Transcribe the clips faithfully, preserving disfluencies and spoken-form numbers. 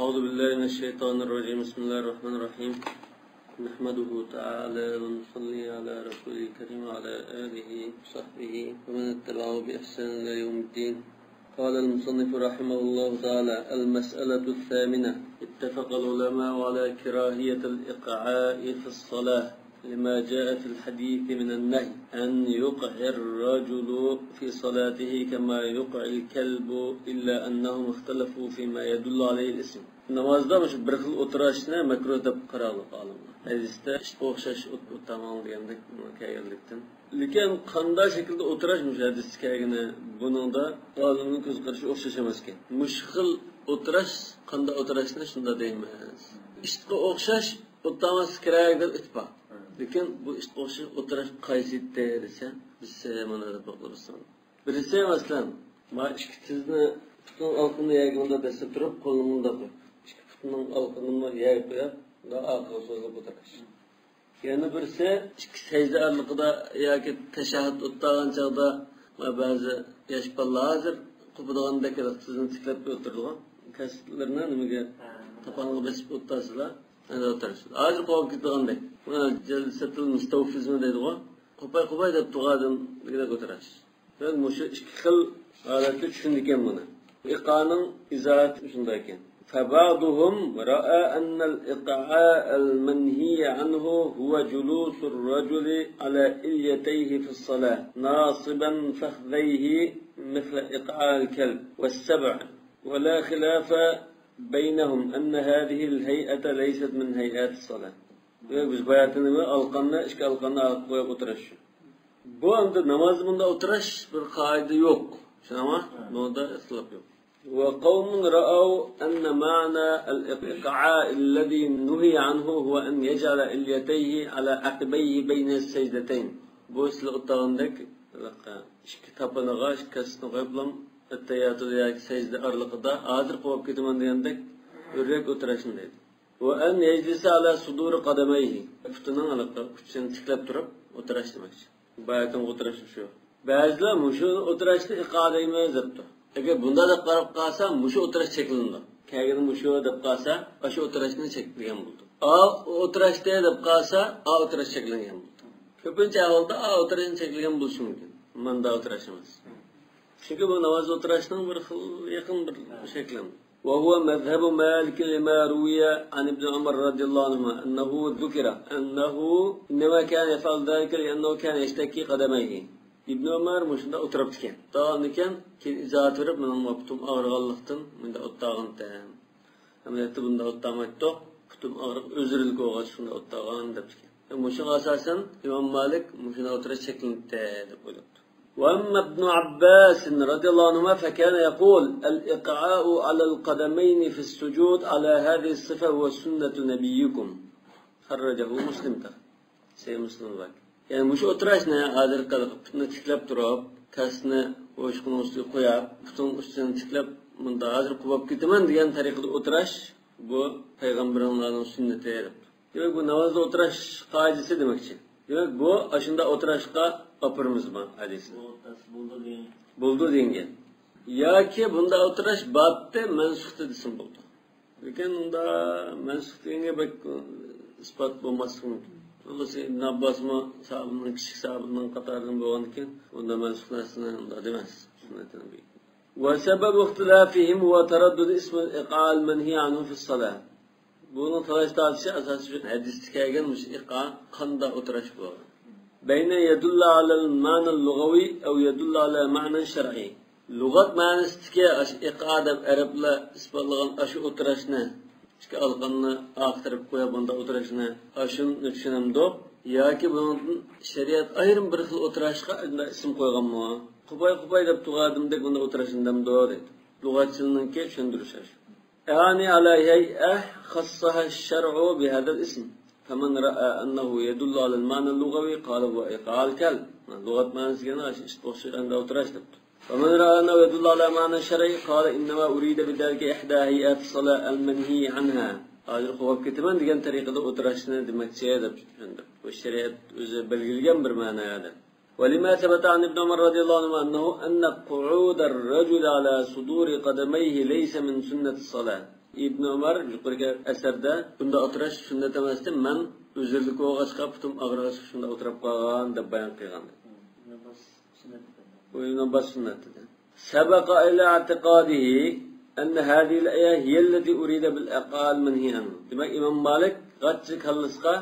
أعوذ بالله من الشيطان الرجيم. بسم الله الرحمن الرحيم. نحمده تعالى ونصلي على رسوله الكريم وعلى آله وصحبه ومن اتبعه بإحسان إلى يوم الدين. قال المصنف رحمه الله تعالى: المسألة الثامنة. اتفق العلماء على كراهية الإقعاء في الصلاة لما جاء في الحديث من النهي أن يقع الرجل في صلاته كما يقع الكلب، إلا أنهم اختلفوا فيما يدل عليه الاسم. نامازدا مۇشۇ بىر خىل ئولتۇرۇشنى مەكرۇھ دەپ قارىغان ئالىملار. ھەدىستە ئىتقا ئوخشاش ئولتۇرماڭ دېگەندەك كەلگەنلىكتىن. لېكىن قانداق شەكىلدە ئولتۇرۇش مۇشۇ ھەدىستە كەلگىنى، بۇنىڭدا ئالىمنىڭ كۆز قارىشى ئوخشاش ئەمەسكەن. مۇشۇ خىل ئولتۇرۇش قانداق ئولتۇرۇشنى شۇنداق دەيمىز. ئىتقا ئوخشاش ئولتۇرماسلىق كېرەك دەپ ئېيتقان. لېكىن بۇ ئىتقا ئوخشاش ئولتۇرۇش قايسى ئىتتى دېسە، بىز مانا دەپ باقىمىز. بىرسى، مەسىلەن، ما ئىككى تىزنى پۇتنىڭ ئالقىنىنى يەرگە مۇنداق بەسسە تۇرۇپ، قولنى مۇنداق قويۇپ، ئىككى پۇتنىڭ ئالقىنىنى يەرگە قويۇپ، مۇنداق ئارقىغا سوزۇلۇپ ئولتۇرۇش. يەنە بىرسى، ئىككى سەجدە ئارىلىقىدا ياكى تەشەھھۇد ئولتۇرغان چاغدا، ما بەزى ياش بالىلار ھازىر قوپىدىغاندەك تىزنى تىكلەپ ئولتۇرىدىغان. كەسلىرىنى نېمىگە، تاپانغا بېسىپ ئولتۇرسىلا، ئەنە ئولتۇرۇش. ھازىر قوپۇپ كېتىدىغاندەك. مانا جەلسەتۇل مۇستەۋفىزمۇ دەيدىغۇ. قوپاي، قوپاي دەپ تۇرغان ئادەم دېگۈدەك ئولتۇرۇش. مەن مۇشۇ ئىككى خىل ھالەتتە چۈشىنىدىكەن بۇنى. ئىقانىڭ ئىزاھاتى شۇنداق ئىكەن. فبعضهم رأى أن الإقعاء المنهي عنه هو جلوس الرجل على إليتيه في الصلاة ناصبا فخذيه مثل إقعاء الكلب والسبع، ولا خلاف بينهم أن هذه الهيئة ليست من هيئات الصلاة. بىز باياتىنىمۇ ئالقاننى، ئىككى ئالقاننى ئارقىغا قويۇپ ئولتۇرۇش. بۇ ئەمدى نامازدا بۇنداق ئولتۇرۇش بىر قائىدە يوق. شۇنداقمۇ؟ بۇنىڭدا ئىختىلاپ يوق. وقوم رأوا أن معنى الإقعاء الذي نهي عنه هو أن يجعل إليتيه على عقبيه بين السجدتين. بۇ سىلەر ئولتۇرغاندەك، ئىككى تاپىنىغا ئىككى كاسىسىنى قويۇپلا، ئەتتەھىياتىدا ياكى سەجدە ئارىلىقىدا ھازىر قوپۇپ كېتىمەن دېگەندەك ئۆرۈلۈپ ئولتۇرۇشنى دەيدۇ. وأن يجلس على صدور قدميه. پۇتىنىڭ ھېلىقى ئۇچىنى تىكلەپ تۇرۇپ ئولتۇرۇش دېمەكچى. باياتىنقى ئولتۇرۇش شۇ. بەزىلەر مۇشۇ ئولتۇرۇشنى ئىقا دەيمىز دەپتۇ. ئەگەر بۇنداق دەپ قاراپ قالسا، مۇشۇ ئولتۇرۇش چەكلىنىدۇ. كەلگىنى مۇشۇ دەپ قالسا، ئاشۇ ئولتۇرۇشنى چەكلىگەن بولىدۇ. ئا ئولتۇرۇشتى دەپ قالسا، ئا ئولتۇرۇش چەكلەنگەن بولىدۇ. كۆپىنچە ئەھۋالدا ئا ئولتۇرۇشنى چەكلىگەن بولۇشى مۇمكىن. ماندا ئولتۇرۇش ئەمەس. چۈنكى بۇ ناماز ئولتۇرۇشنىڭ بىر خىل يېقىن بىر شەكلى. وهو مذهب مالك لما روي عن ابن عمر رضي الله عنهما أنه ذكر أنه إنما كان يفعل ذلك لأنه كان يشتكي قدميه. ئىبن ئۆمەر مۇشۇنداق ئولتۇرۇپتىكەن. ئولتۇرغاندىكىن، كېيىن ئىزاھات بېرىپ، مېنىڭ پۇتۇم ئاغرىغانلىقتىن مۇنداق ئولتۇرغانتىم. ئەمەلىيەتتە بۇنداق ئولتۇرمايتتۇق. پۇتۇم ئاغرىق ئۆزرىلىك بولغاچ شۇنداق ئولتۇرغان دەپتىكەن. مۇشۇڭا ئاساسەن ئىمام مالىك مۇشۇنداق ئولتۇرۇش چەكلىنىپتۇ دەپ ئويلاپتۇ. وأما ابن عباس رضي الله عنهما فكان يقول: الإقعاء على القدمين في السجود على هذه الصفة هو سنة نبيكم. خرجه مسلم. سەھىھ مۇسلىمدا بار. يەنى مۇشۇ ئولتۇرۇشنى ھازىرقى پۇتنى تىكلەپ تۇرۇپ، كاسىنى بوشلۇقنىڭ ئۈستىگە قويۇپ، پۇتىنىڭ ئۈستىدىن تىكلەپ، مۇنداق ھازىر قوپۇپ كېتىمەن دېگەن تەرىقىدە ئولتۇرۇش، بۇ پەيغەمبىرىڭلارنىڭ سۈننىتى دەپتۇ. دېمەك، بۇ نامازدا ئولتۇرۇش قائىدىسى دېمەكچى. دېمەك، بۇ ئاشۇنداق ئولتۇرۇشقا ئاپىرىمىز بۇ ھەدىسنى. بولدى دېگەن. بولدى دېگەن گەپ. ياكى بۇنداق ئولتۇرۇش باتتى مەنسۇختى دېسىمۇ بولىدۇ. لېكىن ئۇندا مەنسۇخ دېگەنگە بەك ئىسپات بولماسلىقى مۇمكىن. بولمىسا ئىبن ئابباسمۇ ساھابىنىڭ، كىچىك ساھابىنىڭ قاتارىدىن بولغاندىكىن، ئۇندا مەنسۇخ نەرسىنى ئۇندا دېمەس. سۈننەتىنى بىلگىن. وسبب اختلافهم هو تردد اسم الإقعاء المنهي عنه في الصلاة. بۇنىڭ تالاش تارتىشى ئاساسىي شۇ ھەدىستە كەلگەن مۇشۇ ئىقا قانداق ئولتۇرۇش بولغان. بين يدل على المعنى اللغوي أو يدل على معنى شرعي. لۇغەت مەنىسىدىكى ئاشۇ ئىقا دەپ ئەرەبلەر ئىسپاتلىغان ئاشۇ ئولتۇرۇشنى، ئىككى ئالقاننى ئارقا تەرەپكە قويۇپ بۇنداق ئولتۇرۇشنى، ئاشۇنى چۈشىنەمدۇق؟ ياكى بۇنىڭدىن شەرىئەت ئايرىم بىر خىل ئولتۇرۇشقا ئىسىم قويغانمۇ؟ قوپاي قوپاي دەپ تۇرغان ئادەمدەك بۇنداق ئولتۇرۇشنى دەمدۇ دەيدۇ. لۇغەتچىلىرنىڭكى چۈشەندۈرۈشى ئاشۇ. يعني على هيئة خصها الشرع بهذا الاسم. فمن رأى أنه يدل على المعنى اللغوي قال هو إيقاع الكلب. لۇغەت مەنىسىگە ئاشۇ ئىتقا ئوخشاش ئولتۇرۇش دەپتۇ. فمن رأى أنه يدل على معنى شرعي قال إنما أريد بذلك إحدى هيئات الصلاة المنهي عنها. ھازىر قوپۇپ كېتىمەن دېگەن تەرىقىدە ئولتۇرۇشنى دېمەكچى دەپ چۈشەندۈم. بۇ شەرىئەت ئۆزى بەلگىلىگەن بىر مەنادا. ولما ثبت عن ابن عمر رضي الله عنهما أنه، أن قعود الرجل على صدور قدميه ليس من سنة الصلاة. ئىبن ئۆمەر يۇقىرىقى ئەسەردە بۇنداق ئولتۇرۇش سۈننەت ئەمەستى، مەن ئۆزۈرلۈك بولغاچقا، پۇتۇم ئاغرىغاچقا شۇنداق ئولتۇرۇپ قالغان دەپ بايان قىلغان. بۇ ئىبن ئابباس سۈننەت دېدى. سبق إلى اعتقاده أن هذه الآية هي التي أريد بالإيقاع المنهي عنه. دېمەك، ئىمام مالىك غاچچا كاللىسىغا،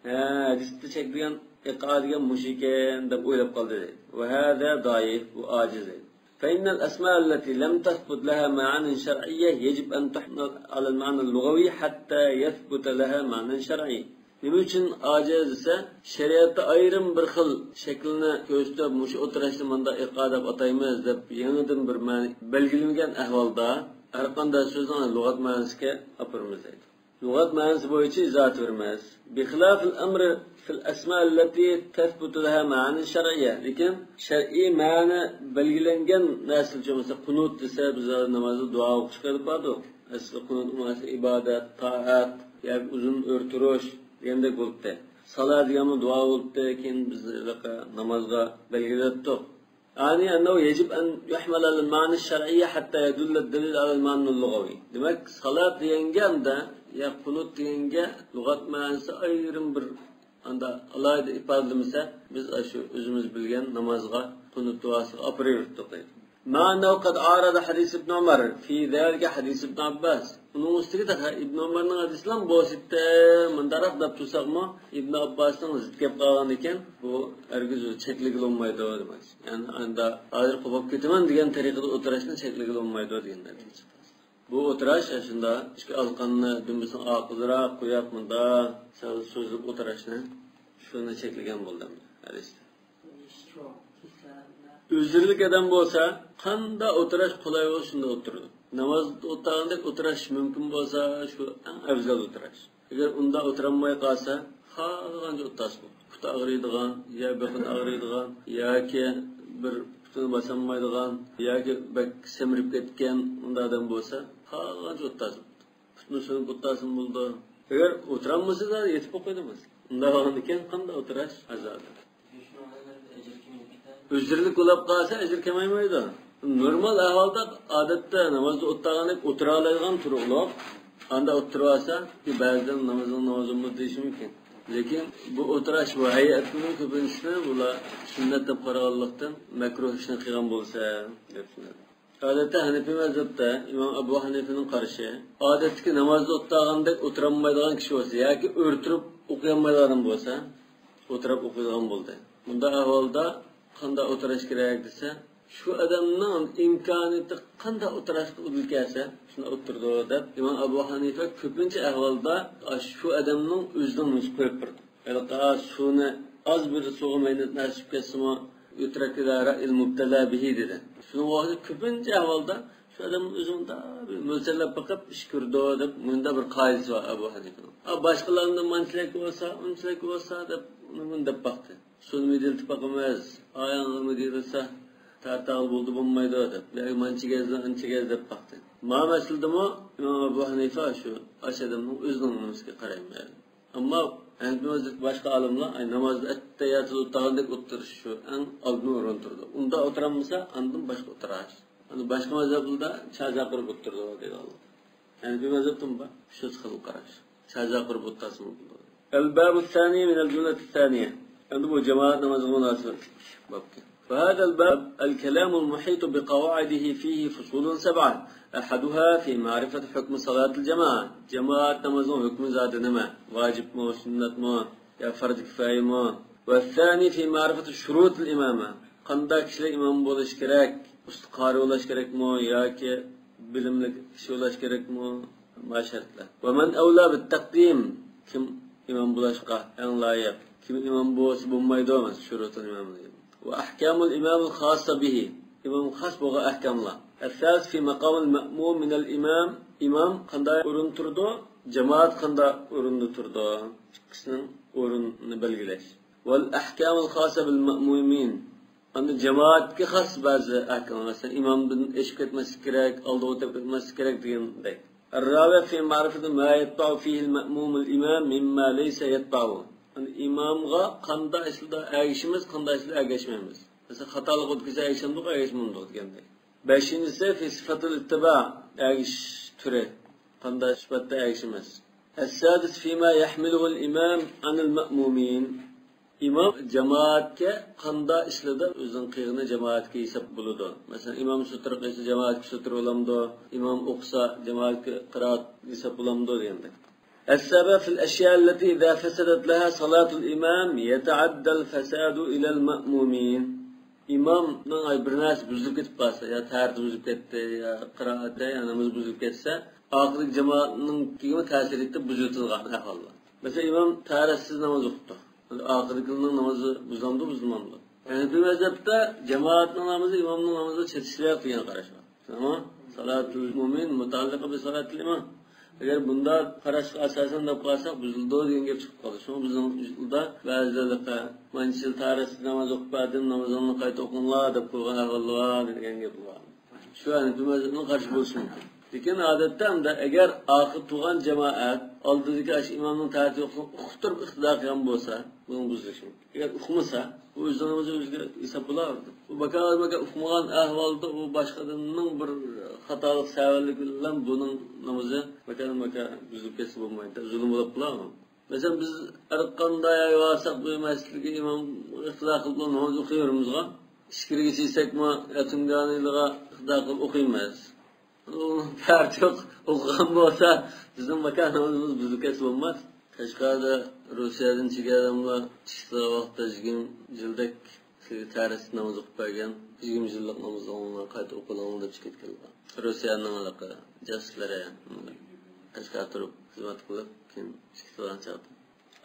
ھە، ھەدىستە چەكلىگەن ئىقا دېگەن مۇشۇ ئىكەن دەپ ئويلاپ قالدى دەيدۇ. وهذا ضعيف، بۇ ئاجىز دەيدۇ. فإن الأسماء التي لم تثبت لها معان شرعية يجب أن تحمل على المعنى اللغوي حتى يثبت لها معنى شرعي. نېمە ئۈچۈن ئاجىز دېسە، شەرىئەتتە ئايرىم بىر خىل شەكىلنى كۆرسىتىپ، مۇشۇ ئولتۇرۇشنى مۇنداق ئىقا دەپ ئاتايمىز دەپ يېڭىدىن بىر مەنە بەلگىلىمىگەن ئەھۋالدا، ھەرقانداق سۆزنىڭ لۇغەت مەنىسىگە ئاپىرىمىز دەيدۇ. لۇغەت مەنىسى بويىچە ئىزاھات بېرىمىز. بخلاف الأمر في الأسماء التي تثبت لها معان شرعية. لېكىن شەرئىي مەنە بەلگىلەنگەن نەرسىلەر ئۈچۈن، مەسىلەن، قۇنۇت دېسە، بىز نامازدا دۇئا ئوقۇشقا ئېلىپ باردۇق. ئەسلى قۇنۇت مەنىسى ئىبادەت، تائەت ياكى ئۇزۇن ئۆر تۇرۇش دېگەندەك بولۇپتۇ. سالا دېگەنمۇ دۇئا بولۇپتۇ، كېيىن بىز ھېلىقى نامازغا بەلگىلەپتۇق. يعني أنه يجب أن يحمل على المعنى الشرعي حتى يدل الدليل على المعنى اللغوي. دېمەك، سالات دېگەنگە ئاندا يا قۇنۇت دېگەنگە لۇغەت مەنىسى ئايرىم بىر ئاندا ئالاھىدە ئىپادىلىمىسە، بىز ئاشۇ ئۆزىمىز بىلگەن نامازغا، قۇنۇت دۇئاسىغا ئاپىرىۋېرىپتۇق دەيدۇ. مع أنه قد عارض حديث ابن عمر في ذلك حديث ابن عباس. ئۇنىڭ ئۈستىگە تېخى ئىبن ئۆمەرنىڭ ھەدىسىلەرمۇ بولسا، مۇنداقراق دەپ تۇرساقمۇ، ئىبن ئابباسنىڭ زىت گەپ قىلغان ئىكەن، بۇ ھەرگىز چەكلىگىلى بولمايدۇ دېمەكچى. يەنى ئاندا ھازىر قوپۇپ كېتىمەن دېگەن تەرىقىدە ئولتۇرۇشنى چەكلىگىلى بولمايدۇ دېگەن نەتىجە. بۇ ئولتۇراش ئاشۇنداق ئىككى ئالىقاننى دۈمبىسىنىڭ ئارقىلىراق قويۇپ، مۇنداق سەل سوزۇپ ئولتۇرۇشنى، شۇنى چەكلىگەن بولدى ھەدىستە. ئۆزرىلىك ئادەم بولسا، قانداق ئولتۇراش قولاي بولسا، شۇنداق ئولتۇرىدۇ. نامازدا ئولتۇرغاندەك ئولتۇراش مۇمكىن بولسا، شۇ ئەڭ ئەۋزەل ئولتۇراش. ئەگەر ئۇنداق ئولتۇرالماي قالسا، خالىغانچە ئولتۇرسا بولىدۇ. پۇتى ئاغرىيدىغان، يا بېقىنى ئاغرىيدىغان، ياكى بىر پۇتىنى باسالمايدىغان، ياكى بەك سەمرىپ كەتكەن ئۇنداق ئادەم بولسا، خالىغانچە ئولتۇرسا بولىدۇ. پۇتنى سۇنۇپ ئولتۇرسىمۇ بولىدۇ. ئەگەر ئولتۇرالمىسا، يېتىپ ئوقۇيدۇ. ئۇنداق بولغاندىكىن قانداق ئولتۇراش ئەۋزەل؟ ئۆزرىلىك بولۇپ قالسا، ئەجرى كېمەيمەيدۇ. نورمال ئەھۋالدا، ئادەتتە نامازدا ئولتۇرغاندەك ئولتۇرالايدىغان تۇرۇقلۇق، ئاندا ئولتۇرۇۋالسا، بەزىدە نامازنىڭ نامازىمۇ دېيىشى مۇمكىن. لېكىن بۇ ئولتۇراش، بۇ ھەيئەتنىڭ كۆپىنچىسىنى بۇلار سۈننەت دەپ قارىغانلىقتىن، مەكرۇھ ئىشنى قىلغان بولسا دەپ سۈننەت. ئادەتتە ھەنىفىي مەزھەپتە ئىمام ئەبۇ ھەنىفىنىڭ قارىشى، ئادەتتىكى نامازدا ئولتۇرغاندەك ئولتۇرالمايدىغان كىشى بولسا ياكى ئۆرە تۇرۇپ ئوقۇيالمايدىغان ئادەم بولسا، ئولتۇرۇپ ئوقۇيدىغان بولدى. بۇنداق ئەھۋالدا قانداق ئولتۇرۇش كېرەك دېسە، شۇ ئادەمنىڭ ئىمكانىيىتى قانداق ئولتۇرۇشقا ئۇدۇل كەلسە، شۇنداق ئولتۇرىدۇ دەپ، ئىمام ئەبۇ ھەنىفە كۆپىنچە ئەھۋالدا شۇ ئادەمنىڭ ئۆزىنىڭ نېمىسىگە قويۇپ بېرىدۇ. ھېلىقى سۇنى ئاز بىر سۇغا مەينەت نەسىپ كەتسىمۇ، يۇترەكۇ ئىلە رەئيىل مۇبتەلا بىھى دېدى. شۇنىڭ ۋاقتىدا كۆپىنچە ئەھۋالدا شۇ ئادەم ئۆزى مۇنداق بىر مۆلچەرلەپ بېقىپ ئىش كۆرىدۇ دەپ، مۇنداق بىر قائىدىسى بار ئەبۇ ھەنىفىنىڭ. ئا، باشقىلارنى مانچىلىك بولسا، ئۇنچىلىك بولسا دەپ، ئۇنى مۇنداق باقتى. سۇنى مىدىرلىتىپ باقىمىز، ئاياغنى مىدىرلىسا، تارتاغىلى بولدى بولمايدۇ دەپ، ياكى مانچە گەزنى ئانچە گەز دەپ باقتى. ما مەسىلىدىمۇ ئىمام ئەبۇ ھەنىفە شۇ ئاشۇ ئادەمنىڭ ئۆزىنىڭ نېمىسىگە قارايمەن. ئەمما ھەنىفىي مەزھەپتىكى باشقا ئالىملار، ئاي، نامازدا ئەتتەھىياتتا ئولتۇرغاندەك ئولتۇرۇش شۇ ئەڭ ئالدىن ئورۇن تۇرىدۇ. ئۇنداق ئولتۇرالمىسا، ئاندىن باشقا ئولتۇراش. ئەنە باشقا مەزھەپلەردە چازا قۇرۇپ ئولتۇرىدۇ دەيدۇ. ھەنىفىي مەزھەپتىمۇ بار شۇ خىل قاراش. چازا قۇرۇپ ئولتۇرسىمۇ بولىدۇ. الباب الثاني من الجملة الثانية. ئەمدى بۇ جامائەت نامازىغا مۇناسىۋەتلىك بابكەن. وهذا الباب الكلام المحيط بقواعده فيه فصول سبعة، أحدها في معرفة حكم صلاة الجماعة. جامائەت نامازىنىڭ ھۆكمى زادى نېمە؟ ۋاجىپمۇ، سۈننەتمۇ يا پەرز كىپايىمۇ؟ والثاني في معرفة شروط الإمامة. قانداق كىشىلەر ئىمام بولۇشى كېرەك؟ ئۇستا قارى بولۇش كېرەكمۇ ياكى بىلىملىك كىشى بولۇش كېرەكمۇ؟ ما شەرتلەر. ومن أولى بالتقديم، كىم ئىمام بولۇشقا ئەڭ لايىق؟ كىم ئىمام بولسا بولمايدۇ؟ شۇرۇتۇل ئىمام. وأحكام الإمام الخاصة به، ئىمامغا خاس بولغان ئەھكاملار. الثالث في مقام المأموم من الإمام، ئىمام قانداق ئورۇندا تۇرىدۇ، جامائەت قانداق ئورۇندا تۇرىدۇ، ئىككىسىنىڭ ئورنىنى بەلگىلەش. والأحكام الخاصة بالمأمومين، ئاندىن جامائەتكە خاس بەزى ئەھكاملار، مەسىلەن، ئىمامدىن ئېشىپ كەتمەسلىك كېرەك، ئالدىغا ئۆتۈپ كەتمەسلىك كېرەك دېگەندەك. الرابع في معرفة ما يتبع فيه المأموم الإمام مما ليس يتبعه. يەنى ئىمامغا قانداق ئىشلاردا ئەگىشىمىز، قانداق ئىشلاردا ئەگەشمەيمىز. مەسىلەن، خاتالىق ئۆتكۈزسە ئەگىشەمدۇق، ئەگەشمەمدۇق دېگەندەك. بەشىنچىسى في صفة الاتباع، ئەگىشىش تۈرى. قانداق سۈپەتتە ئەگىشىمىز؟ السادس فيما يحمله الإمام عن المأمومين. ئىمام جامائەتكە قانداق ئىشلىرىدا ئۆزىنىڭ قىلغىنى جامائەتكە ھېساب بولىدۇ. مەسىلەن، ئىمام سۇترا قىلسا جامائەتكە سۇترا بولامدۇ؟ ئىمام ئوقۇسا جامائەتكە قىرائەت ھېساب بولامدۇ دېگەندەك. السابع في الأشياء التي إذا فسدت لها صلاة الإمام يتعدى الفساد إلى المأمومين. ئىمامنىڭ بىر نەرسە بۇزۇلۇپ كېتىپ قالسا، يا تەھارىتى بۇزۇلۇپ كەتتى، يا قىرائەتتە، يا نامىزى بۇزۇلۇپ كەتسە، ئاخىرىدىكى جامائەتنىڭكىگىمۇ تەسىر يېتىپ بۇزۇلۇۋېتىدىغان ئەھۋال بار. مەسىلەن، ئىمام تەھارەتسىز ناماز ئوقۇپتۇ. ئاخىرىدىكىنىڭ نامىزى بۇزۇلامدۇ، بۇزۇلمامدۇ؟ ھەنەفىي مەزھەپتە جامائەتنىڭ نامىزى ئىمامنىڭ نامىزىغا چېتىشلىق دېگەن قاراش بار. تامام. صلاة المأمومين متعلقة بصلاة الإمام. ئەگەر بۇنداق قاراشقا ئاساسەن دەپ قالساق، بۇزۇلىدۇ دېگەن گەپ چىقىپ قالىدۇ. شۇڭا بىزنىڭ يىلدا بەزىلەر مانچە يىل تەھارەتسىز ناماز ئوقۇپ بەردىم، نامىزىڭلارنى قايتا ئوقۇڭلار دەپ قويغان ئەھۋاللار بار دېگەن گەپ بار. شۇ ھەنەفىي مەزھەپنىڭ قارىشى بولۇشى مۇمكىن. لېكىن ئادەتتە ئەمدى ئەگەر ئارقىدا تۇرغان جامائەت ئالدىدىكى ئاشۇ ئىمامنىڭ تەھارىتى يوقلۇقىنى ئۇقۇپ تۇرۇپ ئىقتىدا قىلغان بولسا، بۇنىڭ بۇزۇلۇشى مۇمكىن. ئەگەر ئۇقمىسا، ئۇ ئۆزىنىڭ نامىزى ئۆزىگە ھېساب بولاۋېرىدۇ. ئۇ بىكار، بىكار ئۇقمىغان ئەھۋالدا ئۇ باشقىدىننىڭ بىر خاتالىق، سەۋەنلىك بىلەن بۇنىڭ نامىزى بىكار، بىكار بۇزۇلۇپ كەتسە بولمايدۇ. زۇلۇم بولۇپ قالامدۇ؟ مەسىلەن، بىز ھەر قانداق يەرگە بارساق، بۇ مەسچىتتىكى ئىمامغا ئىقتىدا قىلىپ ناماز ئوقۇيۋېرىمىزغۇ. ئىچكىرىگە چىقساقمۇ، يا تۇڭگانىلىغا ئىقتىدا قىلىپ ئوقۇيمىز. ئۇنىڭ پەرقى يوق. ئوقۇغان بولسا، بىزنىڭ ماكان نامىزىمىز بۇزۇلۇپ كەتسە بولماس. قەشقەردە روسىيەدىن كەلگەن ئادەملار ئىشلار ۋاقتىدا يىگىرمە يىلدەك تەھارەتسىز ناماز ئوقۇپ بەرگەن، يىگىرمە يىللىق نامىزىڭلارنى قايتا ئوقۇڭلار دەپ چىقىپ كەتكەنلەر. روسىيەنىڭ ھېلىقى جاسۇسلىرى قەشقەردە تۇرۇپ خىزمەت قىلىپ، كېيىن چىقىپ كەتكەن چاغدا.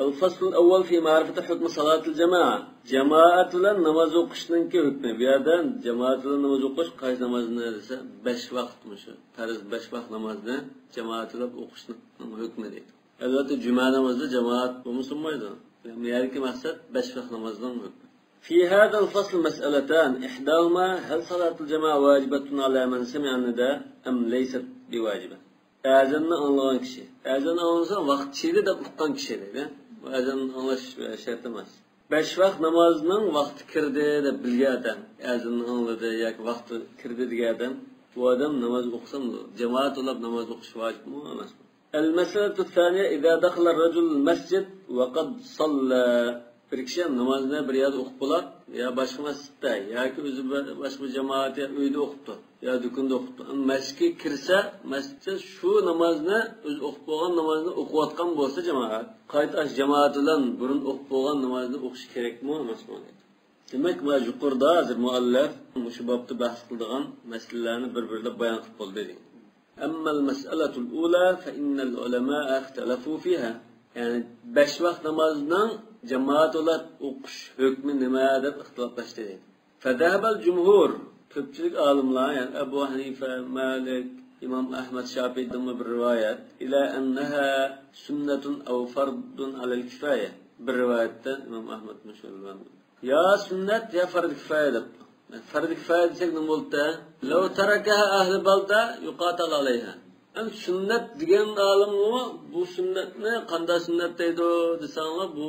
الفصل الأول في معرفة حكم صلاة الجماعة. جامائەت بىلەن ناماز ئوقۇشنىڭكى ھۆكمى. بۇ يەردە جامائەت بىلەن ناماز ئوقۇش قايسى نامازنى دېسە، بەش ۋاقىت مۇشۇ. پەرز بەش ۋاقىت نامازنى جامائەت بىلەن ئوقۇشنىڭ ھۆكمى دەيدۇ. ئەلۋەتتە، جۈمە نامىزىدا جامائەت بولمىسا بولمايدۇ. بۇ يەردىكى مەقسەت بەش ۋاقىت نامازنىڭ ھۆكمى. في هذا الفصل مسألتان، إحداهما هل صلاة الجماعة واجبة على من سمع النداء أم ليست بواجبة؟ ئەزاننى ئاڭلىغان كىشى. ئەزان ئاڭلىسا ۋاقىت چىقتى دەپ ئۇققان كىشى دەيدۇ. بۇ ئەزان ئاڭلاش شەرت ئەمەس. بەش ۋاقىت نامازنىڭ ۋاقتى كىردى دەپ بىلگەن ئادەم، ئەزاننى ئاڭلىدى ياكى ۋاقتى كىردى دېگەن ئادەم، بۇ ئادەم ناماز ئوقۇسا، جامائەت بولاپ ناماز ئوقۇش ۋاجىپمۇ ئەمەسمۇ؟ المسألة الثانية، إذا دخل الرجل المسجد وقد صلى. بىر كىشى نامازنى بىر يەردە ئوقۇپ بولۇپ، يا باشقا مەسچىتتە ياكى ئۆزى بىر، باشقا بىر جامائەت يا ئۆيدە ئوقۇپتۇ، يا دۇكىنىدا ئوقۇپتۇ. مەسچىتكە كىرسە، مەسچىتتە شۇ نامازنى، ئۆزى ئوقۇپ بولغان نامازنى ئوقۇۋاتقان بولسا جامائەت، قايتا ئاشۇ جامائەت بىلەن بۇرۇن ئوقۇپ بولغان نامازنى ئوقۇشى كېرەكمۇ ئەمەسمۇ دەيدۇ. دېمەك، مانا يۇقىرىدا ھازىر مۇئەللىپ مۇشۇ بابتا بەھس قىلىدىغان مەسىلىلەرنى بىر-بىرلەپ بايان قىلىپ بولدى دېگەن. أما المسألة الأولى فإن العلماء اختلفوا فيها. يەنى بەش ۋاقىت نامازنىڭ جامائەت بولاپ ئوقۇش ھۆكمى نېمە دەپ ئىختىلاپلاشتى. فذهب الجمهور، كۆپچىلىك ئالىملار، يەنى ئەبۇ ھەنىفە، مالىك، ئىمام ئەھمەد، شاپىئىدىنمۇ بىر رىۋايەت، إلى أنها سنة أو فرض على الكفاية. بىر رىۋايەتتە ئىمام ئەھمەد مۇشۇ رىۋايەت. يا سۈننەت، يا فەرز كىفايە دەپتۇ. فەرز كىفايە دېسەك نېمە بولدى؟ لو تركها أهل بلدة يقاتل عليها. ئەمدى سۈننەت دېگەن ئالىملارمۇ بۇ سۈننەتنى قانداق سۈننەت دەيدۇ دېسەڭلار، بۇ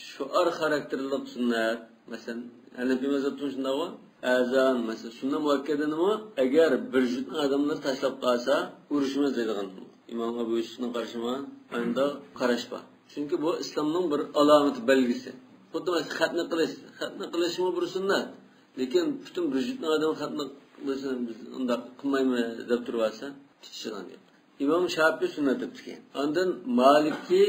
شوئار خاراكتېرلىق سۈننەت. مەسىلەن، ھەنەفىي مەزھەپتە شۇنداقغۇ. ئەزان، مەسىلەن، سۈننە مۇئەككەدىنىمۇ ئەگەر بىر جۈپنىڭ ئادەملىرى تاشلاپ قالسا، ئۇرۇشىمىز دەيدىغان. ئىمام ئەبۇ يۈسۈفنىڭ قارىشىما ئانداق قاراش بار. چۈنكى بۇ ئىسلامنىڭ بىر ئالامىتى، بەلگىسى. خۇددى مەسىلەن، خەتنە قىلىش. خەتنە قىلىشمۇ بىر سۈننەت. لېكىن پۈتۈن بىر جۈپنىڭ ئادەمى خەتنە قىلىشنى بىز ئۇنداق قىلمايمىز دەپ تۇرۇۋالسا، تۇتۇشىدىغان گەپ. ئىمام شاپىئى سۈننەت دەپتىكەن. ئاندىن مالىكى،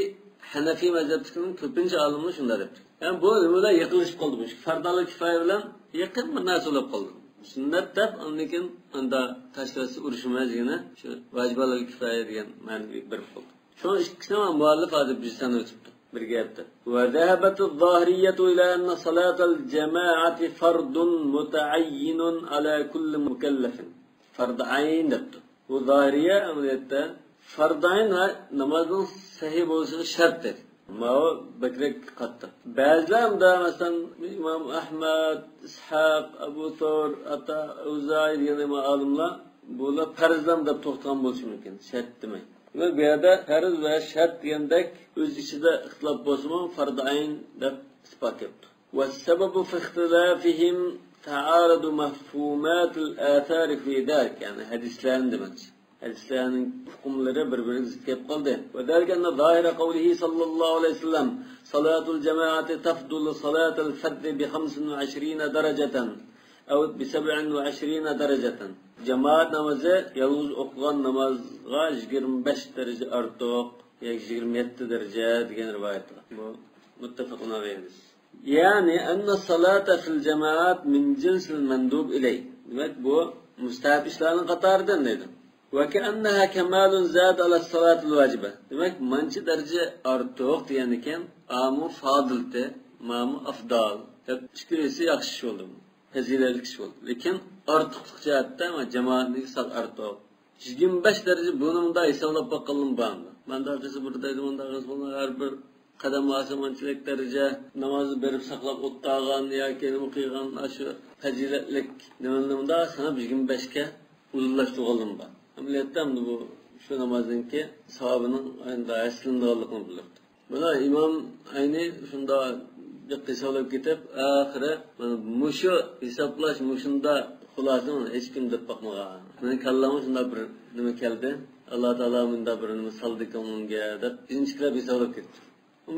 ھەنەفىي مەزھەپتىكىنىڭ كۆپىنچە ئالىملىرى شۇنداق دەپتۇ. يەنى بۇ نېمە بىلەن يېقىنلىشىپ قالدى؟ مۇشۇ پەرز ئەينى كىفايە بىلەن يېقىن بىر نەرسە بولۇپ قالدى. سۈننەت دەپ، ئاندىن كېيىن ئاندا تاشلىۋەتسە ئۇرۇشىمىز دېگىنى شۇ ۋاجىبەل كىفايە دېگەن مەنىگە بېرىپ قالدى. شۇنىڭ ئىككىسىنى مۇئەللىپ ھازىر بىز ساناپ ئۆتۈپتۇ. بىر گەپتە. وذهبت الظاهرية إلى أن صلاة الجماعة فرض متعين على كل مكلف. فەرز ئەين دەپتۇ. بۇ زاھىرىيە ئەمەلىيەتتە فەرز ئەين ۋە نامازنىڭ سەھىھ بولۇشىغا شەرت دېدى. ماۋۇ بەكرەك قاتتىق. بەزىلەر ئەمدى، مەسىلەن، ئىمام ئەھمەد، ئىسھاق، ئەبۇ سەۋر، ئاتا، ئەۋزائى دېگەن ئالىملار بۇلار پەرزلەم دەپ توختىغان بولۇشى مۇمكىن، شەرت دېمەي. دېمەك، بۇ يەردە پەرز ۋە شەرت دېگەندەك ئۆز ئىچىدە ئىختىلاپ بولسىمۇ، فەرز ئەين دەپ ئىتتىپاق كەپتۇ. والسبب في اختلافهم تعارض مفهومات الآثار في ذلك، يەنى ھەدىسلەرنى دېمەكچى. ھەدىسلەرنىڭ ئۇقۇملىرى بىر-بىرىگە زىت كېلىپ قالدى. وذلك أن ظاهر قوله صلى الله عليه وسلم: صلاة الجماعة تفضل صلاة الفرد بخمس وعشرين درجة أو بسبع وعشرين درجة. جامائەت نامىزى يالغۇز ئوقۇغان نامازغا يىگىرمە بەش دەرىجە ئارتۇق ياكى يىگىرمە يەتتە دەرىجە دېگەن رىۋايەت بار. بۇ مۇتتەپەقۇن ئەلەيھى ھەدىس. يەنى أن الصلاة في الجماعة من جنس المندوب إليه. دېمەك، بۇ مۇستەھەب ئىشلارنىڭ قاتارىدىن دەيدۇ. وكأنها كمال زاد على الصلاة الواجبة. دېمەك، مانچە دەرىجە ئارتۇق دېگەنىكەن، ئامۇ فاضىلتى، مامۇ ئافدال دەپ ئىككىلىسى ياخشى ئىش بولدى. پەزىلەتلىك ئىش بولدى. لېكىن ئارتۇقلۇق جەھەتتە جامائەتنىڭكى سەل ئارتۇق. يىگىرمە بەش دەرىجە، بۇنى مۇنداق ھېسابلاپ باققانلىرىم بار. مەن دەرسى بىر دەيدۇ، مۇنداق قىلسا، ھەر بىر قەدەم بارسا مانچىلىك دەرىجە، نامازنى بېرىپ ساقلاپ ئولتۇرغان ياكى نېمە قىلغان، ئاشۇ پەزىلەتلىك نېمىلىرىمدا ساناپ يىگىرمە بەشكە ئۇزۇنلاشتۇرغانلىرىم بار. ئەمەلىيەتتە ئەمدى بۇ شۇ نامازنىڭكى ساۋابىنىڭ ئەمدى ھەسسىلىنىدىغانلىقىنى بىلدۇرىدۇ. مانا ئىمام ئەينى شۇنداق بىر قىساۋلاپ كېتىپ، ئاخىرى مانا مۇشۇ ھېسابلاش، مۇشۇنداق خۇلاسىنى ھېچكىم دەپ باقمىغان. مېنىڭ كاللامغا شۇنداق بىر نېمە كەلدى. ئاللا تائالا مۇنداق بىر نېمە سالدىكەن مۇنگە دەپ ئىنچىكىلەپ ھېسابلاپ كەتتىم.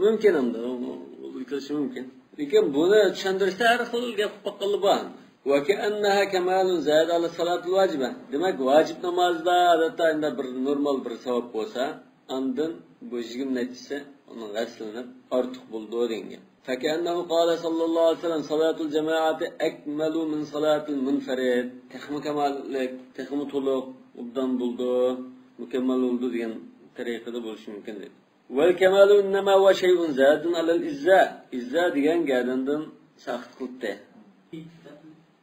مۇمكىن ئەمدى، ئۇ، ئۇ، ئۇ كېلىشى مۇمكىن. لېكىن بۇنى چۈشەندۈرۈشتە ھەر خىل گەپ قىلىپ باققانلار بار. وكأنها كمال زاد على الصلاة الواجبة. دېمەك، ۋاجىپ نامازدا ئادەتتە ئەندى بىر نورمال بىر ساۋاب بولسا، ئاندىن بۇ يىگىرمە نەچچىسى ئۇنىڭ ھەسسىلىنىپ ئارتۇق بولىدۇ دېگەن گەپ. فكأنه قال صلى الله عليه وسلم: صلاة الجماعة أكمل من صلاة المنفرد. تېخىمۇ كامالەتلىك، تېخىمۇ تولۇق، ئوبدان بولىدۇ، مۇكەممەل بولىدۇ دېگەن تەرىقىدە بولۇشى مۇمكىن دېدى. والكمال إنما هو شيء زاد على الإجزاء. ئىجزا دېگەن گەدەندىن ساقىت قىلتى.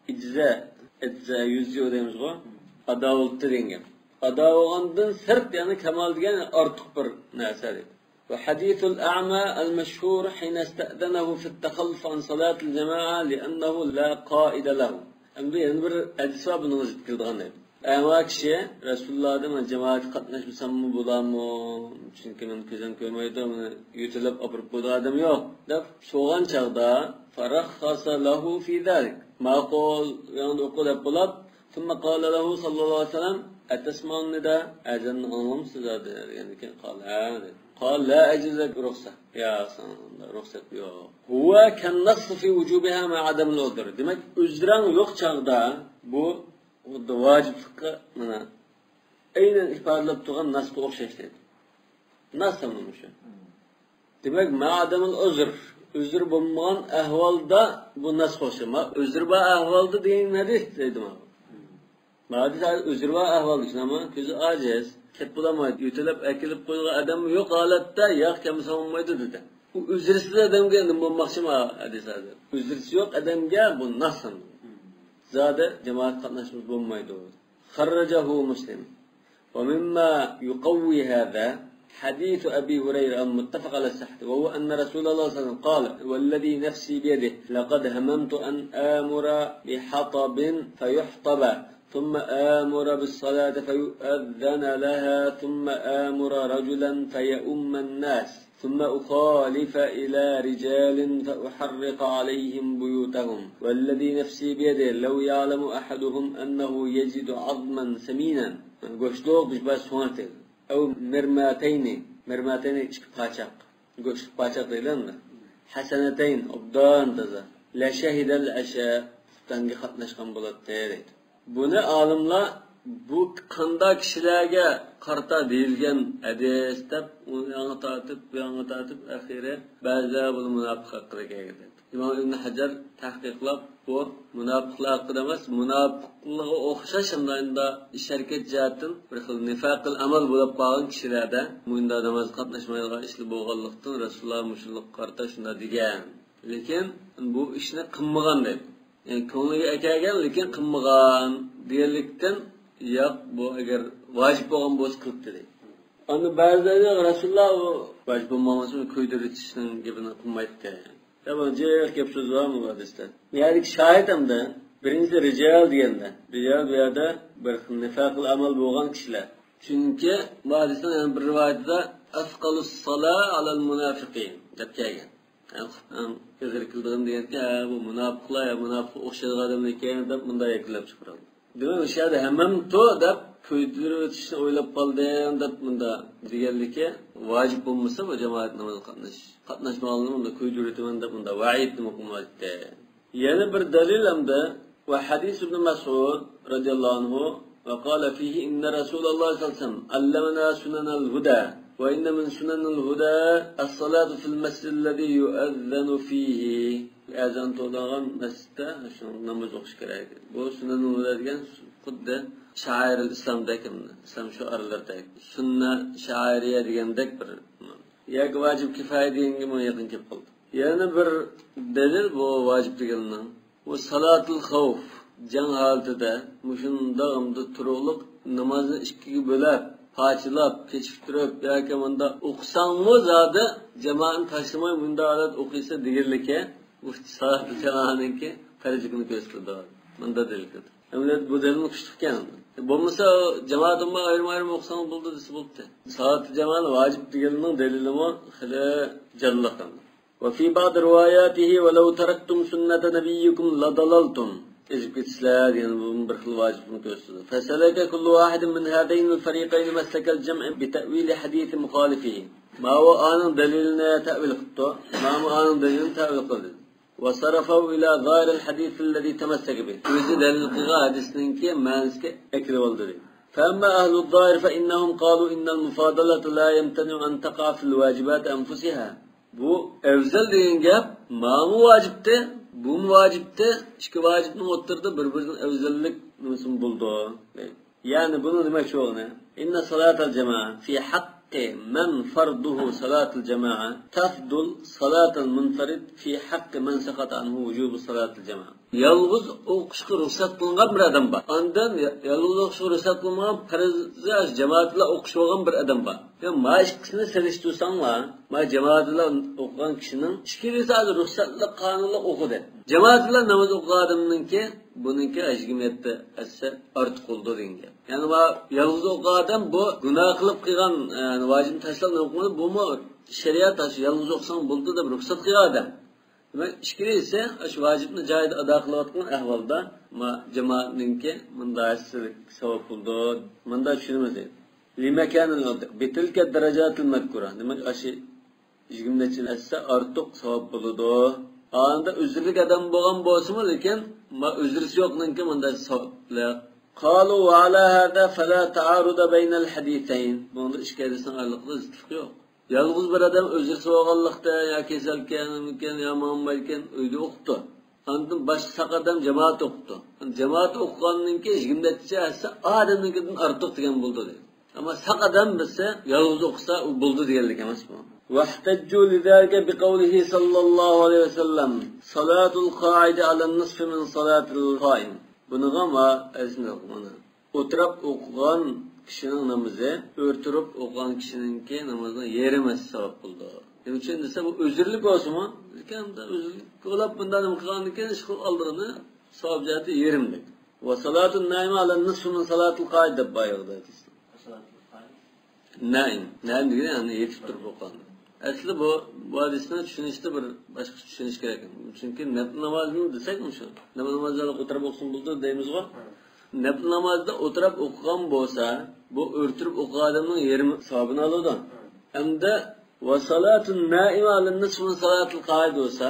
ئىجزا، ئىجزا، يۈزى دەيمىزغۇ؟ ئادا بولۇپتۇ دېگەن گەپ. ئادا بولغاندىن سىرت، يەنى كامال دېگەن ئارتۇق بىر نەرسە دەيدۇ. وحديث الأعمى المشهور حين استأذنه في التخلف عن صلاة الجماعة لأنه لا قائد له. ئەمدى يەنە بىر ھەدىس بار بۇنىڭغا زىت كېلىدىغان دەيدۇ. ئەما كىشى رەسۇلۇللاھدىن مەن جامائەتكە قاتناشمىساممۇ بولامۇ؟ چۈنكى مېنى كۆزۈم كۆرمەيدۇ، مېنى يۆتىلەپ ئاپىرىپ قويىدىغان ئادەم يوق، دەپ سورىغان چاغدا، فرخص له في ذلك. ماقۇل، ياڭدا ئوقۇ دەپ بولاپ، ثم قال له صلى الله عليه وسلم، أتسمع النداء؟ ئەزاننى ئاڭلامسىز دېگەندىكىن، قال، ھە دېدى. قال، لا أجد لك رخصة. يا، ساڭا رۇخسەت يوق. هو كالنص في وجوبها مع عدم العذر. دېمەك، ئۆزرەڭ يوق چاغدا بۇ خۇددى ۋاجىپلىققا مانا ئەينەن ئىپادىلەپ تۇرغان ناسقا ئوخشاش دەيدۇ. ناس ھەم مۇشۇ. دېمەك، مع عدم العذر، ئۆزرى بولمىغان ئەھۋالدا بۇ ناسقا ئوخشاش. ئۆزرى بار ئەھۋالدا دېگەن ھەدىس دەيدۇ مانا. مانا ھەدىس ئۆزرى بار ئەھۋالدا، شۇنداقمۇ؟ كۆزى ئاجىز، كەپ بولالمايدۇ، يۆتىلەپ ئەكېلىپ قويىدىغان ئادەم يوق ھالەتتە ياق كەلمىسە بولمايدۇ دېدى. ئۇ ئۆزرىسىز ئادەمگە نېمە بولماقچى مانا ھەدىس ھازىر؟ ئۆزرىسى يوق ئادەمگە بۇ ناس. زادى جامائەتكە قاتناشمىسا بولمايدۇ. خرجه مسلم. ومما يقوي هذا حديث أبي هريرة المتفق على صحته، وهو أن رسول الله صلى الله عليه وسلم قال: والذي نفسي بيده لقد هممت أن آمر بحطب فيحطب، ثم آمر بالصلاة فيؤذن لها، ثم آمر رجلا فيؤم الناس، ثم أخالف إلى رجال فأحرق عليهم بيوتهم، والذي نفسي بيده لو يعلم أحدهم أنه يجد عظما سمينا، گۆشلۈك بىر سۆڭەك، ئەۋ مىرماتەينى، مىرماتەينى ئىككى پاچاق، گۆشلۈك پاچاق دەيدۇ ئەمدى، ھەسەنەتەين، ئوبدان تازا، لەشەھىدەل ئەشا، خۇپتانغا قاتناشقان بولاتتى دەيدۇ. بۇنى ئالىملار بۇ قانداق كىشىلەرگە قارىتا دېيىلگەن ھەدىس دەپ، ئۇ ياڭغا تارتىپ، بۇ ياڭغا تارتىپ، ئەخىرى بەزىلەر بۇنى مۇناپىق ھەققىدە كەلگەن دەيدۇ. ئىمام ئىبن ھەجەر تەھقىقلاپ، بۇ مۇناپىقلار ھەققىدە ئەمەس، مۇناپىقلىققا ئوخشاش شۇنداق ئىش-ھەرىكەت جەھەتتىن بىر خىل نىفاقىل ئەمەل بولۇپ قالغان كىشىلەردە مۇنداق نامازغا قاتناشمايدىغان ئىشلار بولغانلىقتىن، رەسۇلۇللا مۇشۇنىڭغا قارىتا شۇنداق دېگەن. لېكىن بۇ ئىشنى قىلمىغان دەيدۇ. يەنى كۆڭلىگە ئەكەلگەن، لېكىن قىلمىغان دېگەنلىكتىن، ياق، بۇ ئەگەر ۋاجىپ بولغان بولسا قىلىپتۇ دەيدۇ. ئاندىن بەزىلەر رەسۇلۇللا ئۇ ۋاجىپ بولمىغان بولسا كۆيدۈرۈۋېتىشنىڭ گېپىنى قىلمايتتى. يا بۇ جىق گەپ سۆز بار بۇ ھەدىستە. بۇ يەردىكى شاھىت ئەمدى بىرىنچىسى رىجال دېگەندە، رىجال بۇ يەردە بىر خىل نىفاقىل ئەمەل بولغان كىشىلەر. چۈنكى بۇ ھەدىسنىڭ يەنە بىر رىۋايىتىدە أثقل الصلاة على المنافقين دەپ كەلگەن. ئەڭ، ئەڭ ئېغىر كېلىدىغىنى دېگەنكى، ھە، بۇ مۇناپىقلار يا مۇناپىققا ئوخشايدىغان ئادەملەر ئىكەن دەپ مۇنداق يەكۈنلەپ چىقىرىلدى. دېمەك، ئۇ شۇ يەردە ھەممەمتۇ دەپ كۆيدۈرۈۋېتىشنى ئويلاپ قالدىم دەپ مۇندا دېگەنلىكى، ۋاجىپ بولمىسا بۇ جامائەت نامازىغا قاتنىشىش، قاتناشمىغانلىقنى مۇندا كۆيدۈرۈۋېتىمەن دەپ مۇندا ۋەئىدنى ئوقۇمايتتى. يەنە بىر دەلىل ھەمدە، ۋە ھەدىس ئىبن مەسئۇد رەزىياللاھۇ ئەنھۇ، ۋە قالە فىھى ئىننە رەسۇلەللاھ سەللەللاھۇ ئەلەيھى ۋەسەللەم ئەللەمەنە سۇنەنەل ھۇدە، ۋە ئىننە مىن سۇنەنىل ھۇدە ئەسسالاتۇ فىل مەسجىدىللەزى يۇئەززەنۇ فىھى. ئەزان توۋلانغان مەسچىتتە شۇ ناماز ئوقۇش كېرەك. بۇ سۇنەنۇل ھۇدە دېگەن خۇددى شائىرۇل ئىسلامدەك، ئىسلام شوئارلىرىدەك، سۈننە شائىرىيە دېگەندەك بىر، ياكى ۋاجىب كىفايە دېگەنگە يېقىن كېلىپ قالدى. يەنە بىر دەلىل بۇ ۋاجىپ دېگەننىڭ، بۇ سالاتۇل خەۋپ، جەڭ ھالىتىدە مۇشۇنداق ئەمدى تۇرۇقلۇق نامازنى ئىككىگە بۆلەپ، پارچىلاپ، كېچىكتۈرۈپ ياكى مۇنداق ئوقۇساڭمۇ زادى جامائەتنى تاشلىماي مۇنداق ھالەت ئوقۇيسەن دېگەنلىكى، مۇشۇ سالاتۇل جامائەنىڭكى پەرزلىكىنى كۆرسىتىدۇ. مۇنداق دەلىل كەلتۈردى. ئەمەلىيەتتە بۇ دەلىلمۇ كۈچلۈككەن. بولمىسا جامائەت بىلەن ئايرىم-ئايرىم ئوقۇساڭ بولدى دېسە بولدى. سالاتۇل جامائەت ۋاجىپ دېگەننىڭ دەلىلىمۇ خېلى جانلىق. وفي بعض رواياته ولو تركتم سنة نبيكم لضللتم. ئېزىپ كېتىسىلەر دېگەن بۇ بىر خىل ۋاجىپنى كۆرسىتىدۇ. فسلك كل واحد من هذين الفريقين مسلك الجمع بتأويل حديث مخالفه. ماۋۇ ئانىڭ دەلىلىنى تەۋىل قىپتۇ، ماۋۇ ئانىڭ دەلىلىنى تەۋىل قىلدى. وصرفه إلى ظاهر الحديث الذي تمسك به. ئۆزى دەلىل قىلغان ھەدىسنىڭكى مەنىسىگە ئەكىرىۋالدى دەيدۇ. فأما أهل الظاهر فإنهم قالوا إن المفاضلة لا يمتنع أن تقع في الواجبات أنفسها. بۇ ئەۋزەل دېگەن گەپ، ماۋۇمۇ ۋاجىپتى، بۇمۇ ۋاجىپتى، ئىككى ۋاجىپنىڭ ئوتتۇرىدا بىر-بىرىدىن ئەۋزەللىك نېمىسىمۇ بولىدۇ. يەنى بۇنىڭ دېمەكچى بولغىنى، إن صلاة الجماعة في حق من فرضه صلاة الجماعة تفضل صلاة المنفرد في حق من سقط عنه وجوب صلاة الجماعة. يالغۇز ئوقۇشقا رۇخسەت قىلىنغان بىر ئادەم بار. ئاندىن يا-، يالغۇز ئوقۇشقا رۇخسەت قىلىنمىغان پەرزنى جامائەت بىلەن ئوقۇشۇۋالغان بىر ئادەم بار. يا، ما ئىككىسىنى سېلىشتۇرساڭلار، ما جامائەت بىلەن ئوقۇغان كىشىنىڭ ئىككىلىسى ھازىر رۇخسەتلىك قانۇنلۇق ئوقۇدى. جامائەت بىلەن ناماز ئوقۇغان ئادەمنىڭكى، بۇنىڭكى يىگىرمە يەتتە ھەسسە ئارتۇق بولىدۇ دېگەن گەپ. يەنى ما يالغۇز ئوقۇغان ئادەم بۇ گۇناھ قىلىپ قىلغان، يەنى ۋاجىپنى تاشلاپ نېمە قىلغىنى، بۇمۇ شەرىئەت ئاشۇ يالغۇز ئوقۇساڭ بولىدۇ دەپ رۇخسەت قىلغان ئادەم. دېمەك، ئىككىلىسى ئاشۇ ۋاجىپنى جايىدا ئادا قىلىۋاتقان ئەھۋالدا، ما جامائەتنىڭكى مۇنداق ھەسسىلىك ساۋاب بولىدۇ. مۇنداق چۈشىنىمىز دەيدۇ. لمكان العذر بتلك الدرجات المذكورة. دېمەك، ئاشۇ يىگىرمە نەچچە ھەسسە ئارتۇق ساۋاب بولىدۇ. ئاندا ئۆزرىلىك ئادەم بولغان بولسىمۇ، لېكىن ما ئۆزرىسى يوقنىڭكى مۇنداق ساۋابلىق. قالوا وعلى هذا فلا تعارض بين الحديثين. بۇنىڭدا ئىككى ھەدىسنىڭ ئارىلىقىدا زىتلىق يوق. يالغۇز بىر ئادەم ئۆزرىسى بولغانلىقتا، يا كېسەلكەن، نېمىكەن، يا ماڭمايدىكەن، ئۆيدە ئوقۇپتۇ. ئاندىن باشقا ساق ئادەم جامائەت ئوقۇپتۇ. جامائەت ئوقۇغاندىن كېيىن يىگىرمە نەچچە ھەسسە ئادەمنىڭكىدىن ئارتۇق دېگەن بولدى دەيدۇ. ئەمما ساق ئادەم بىلسە، يالغۇز ئوقۇسا ئۇ بولدى دېگەنلىك ئەمەس بۇ. واحتجوا لذلك بقوله صلى الله عليه وسلم: صلاة القاعد على النصف من صلاة القائم. بۇنىغا ما-، ئەزىز مانا. ئولتۇراپ ئوقۇغان كىشىنىڭ نامىزى ئۆرە تۇرۇپ ئوقۇغان كىشىنىڭكى نامىزىنىڭ يېرىمى ساۋاب بولىدۇ. نېمە ئۈچۈن دېسە، بۇ ئۆزرىلىك بولسىمۇ، لېكىن ئۆزرىلىك بولۇپ بۇنداق نېمە قىلغاندىكىن، ئىشقىلىپ ئالدىغىنى ساۋاب جەھەتتە يېرىملىك. وصلاة النائم على النصف من صلاة القاعد دەپ بايىغىدا ئېيتىسىز. نائىم. نائىم دېگىنى يەنى يېتىپ تۇرۇپ ئوقۇغان. ئەسلى بۇ، بۇ ھەدىسنى چۈشىنىشتە بىر باشقىچە چۈشىنىش كېرەك. چۈنكى نەپلى نامازنى دېسەك مۇشۇ. نەپلى نامازدا ئولتۇرۇپ ئوقۇسۇن بولدى دەيمىزغۇ. نەپلى نامازدا ئولتۇرۇپ ئوقۇغان بولسا، بۇ ئۆرە تۇرۇپ ئوقۇغان ئادەمنىڭ يېرىمى ساۋابىنى ئالىدۇ. ھەمدە وصلاة النائم على النصف من صلاة القاعد بولسا،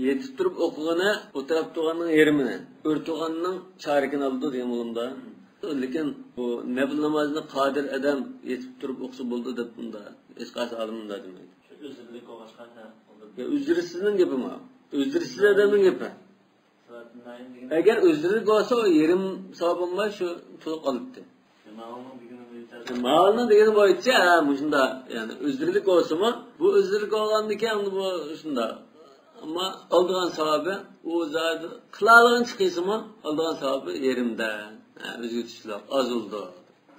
يېتىپ تۇرۇپ ئوقۇغىنى ئولتۇراپ تۇرغاننىڭ يېرىمىنى، ئۆرە تۇرغاننىڭ چارىكىنى ئالىدۇ دېگەن بولۇمدا. لېكىن بۇ نەپلى نامازنى قادىر ئادەم يېتىپ تۇرۇپ ئوقۇسا بولىدۇ دەپ بۇندا ھېچقايسى ئالىم مۇنداق دېمەيدۇ. شۇ ئۆزرىلىك بولغاچقا، ھە، بولدى. يا ئۆزرىسىزنىڭ گېپى ما؟ ئۆزرىسىز ئادەمنىڭ گېپى. ئەگەر ئۆزرىلىك بولسا، ئۇ يېرىم ساۋاب بولماي، شۇ تولۇق قالاتتى. ماۋۇنىڭ دېگىنى بويىچە، ھە، مۇشۇنداق، يەنى ئۆزرىلىك بولسىمۇ، بۇ ئۆزرىلىك بولغاندىكىن، ئەمدى بۇ شۇنداق. ئەمما ئالىدىغان ساۋابى، ئۇ زادى قىلالىغىنىچە قىلسىمۇ، ئالىدىغان ساۋابى يېرىمدە. ھە، ئۆزگىرىشلىك، ئاز بولىدۇ.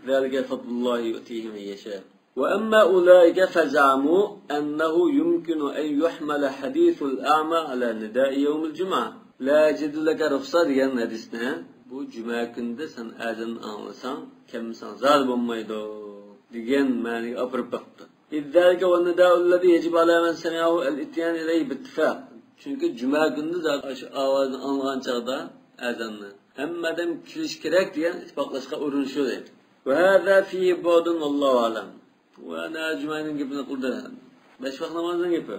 ذلك فضل الله يؤتيه من يشاء. وأما أولئك فزعموا أنه يمكن أن يحمل حديث الأعمى على نداء يوم الجمعة. لا يجد لك رخصة دېگەن ھەدىسنى، بۇ جۈمە كۈنىدە سەن ئەزاننى ئاڭلىساڭ، كەلمىسەڭ زادى بولمايدۇ دېگەن مەنىگە ئاپىرىپ باقىدۇ. إذ ذلك والنداء الذي يجب على من سمعه الإتيان إليه باتفاق. چۈنكى جۈمە كۈنىدە زادى ئاشۇ ئاۋازنى ئاڭلىغان چاغدا ئەزاننى، ھەممە ئادەم كېلىشى كېرەك دېگەن ئىتتىپاقلاشقان ئورۇن شۇ دەيدۇ. وهذا فيه بعد والله أعلم. ۋە ئەنە جۈمەنىڭ گېپىنى قىلدى. بەش ۋاق نامازنىڭ گېپى.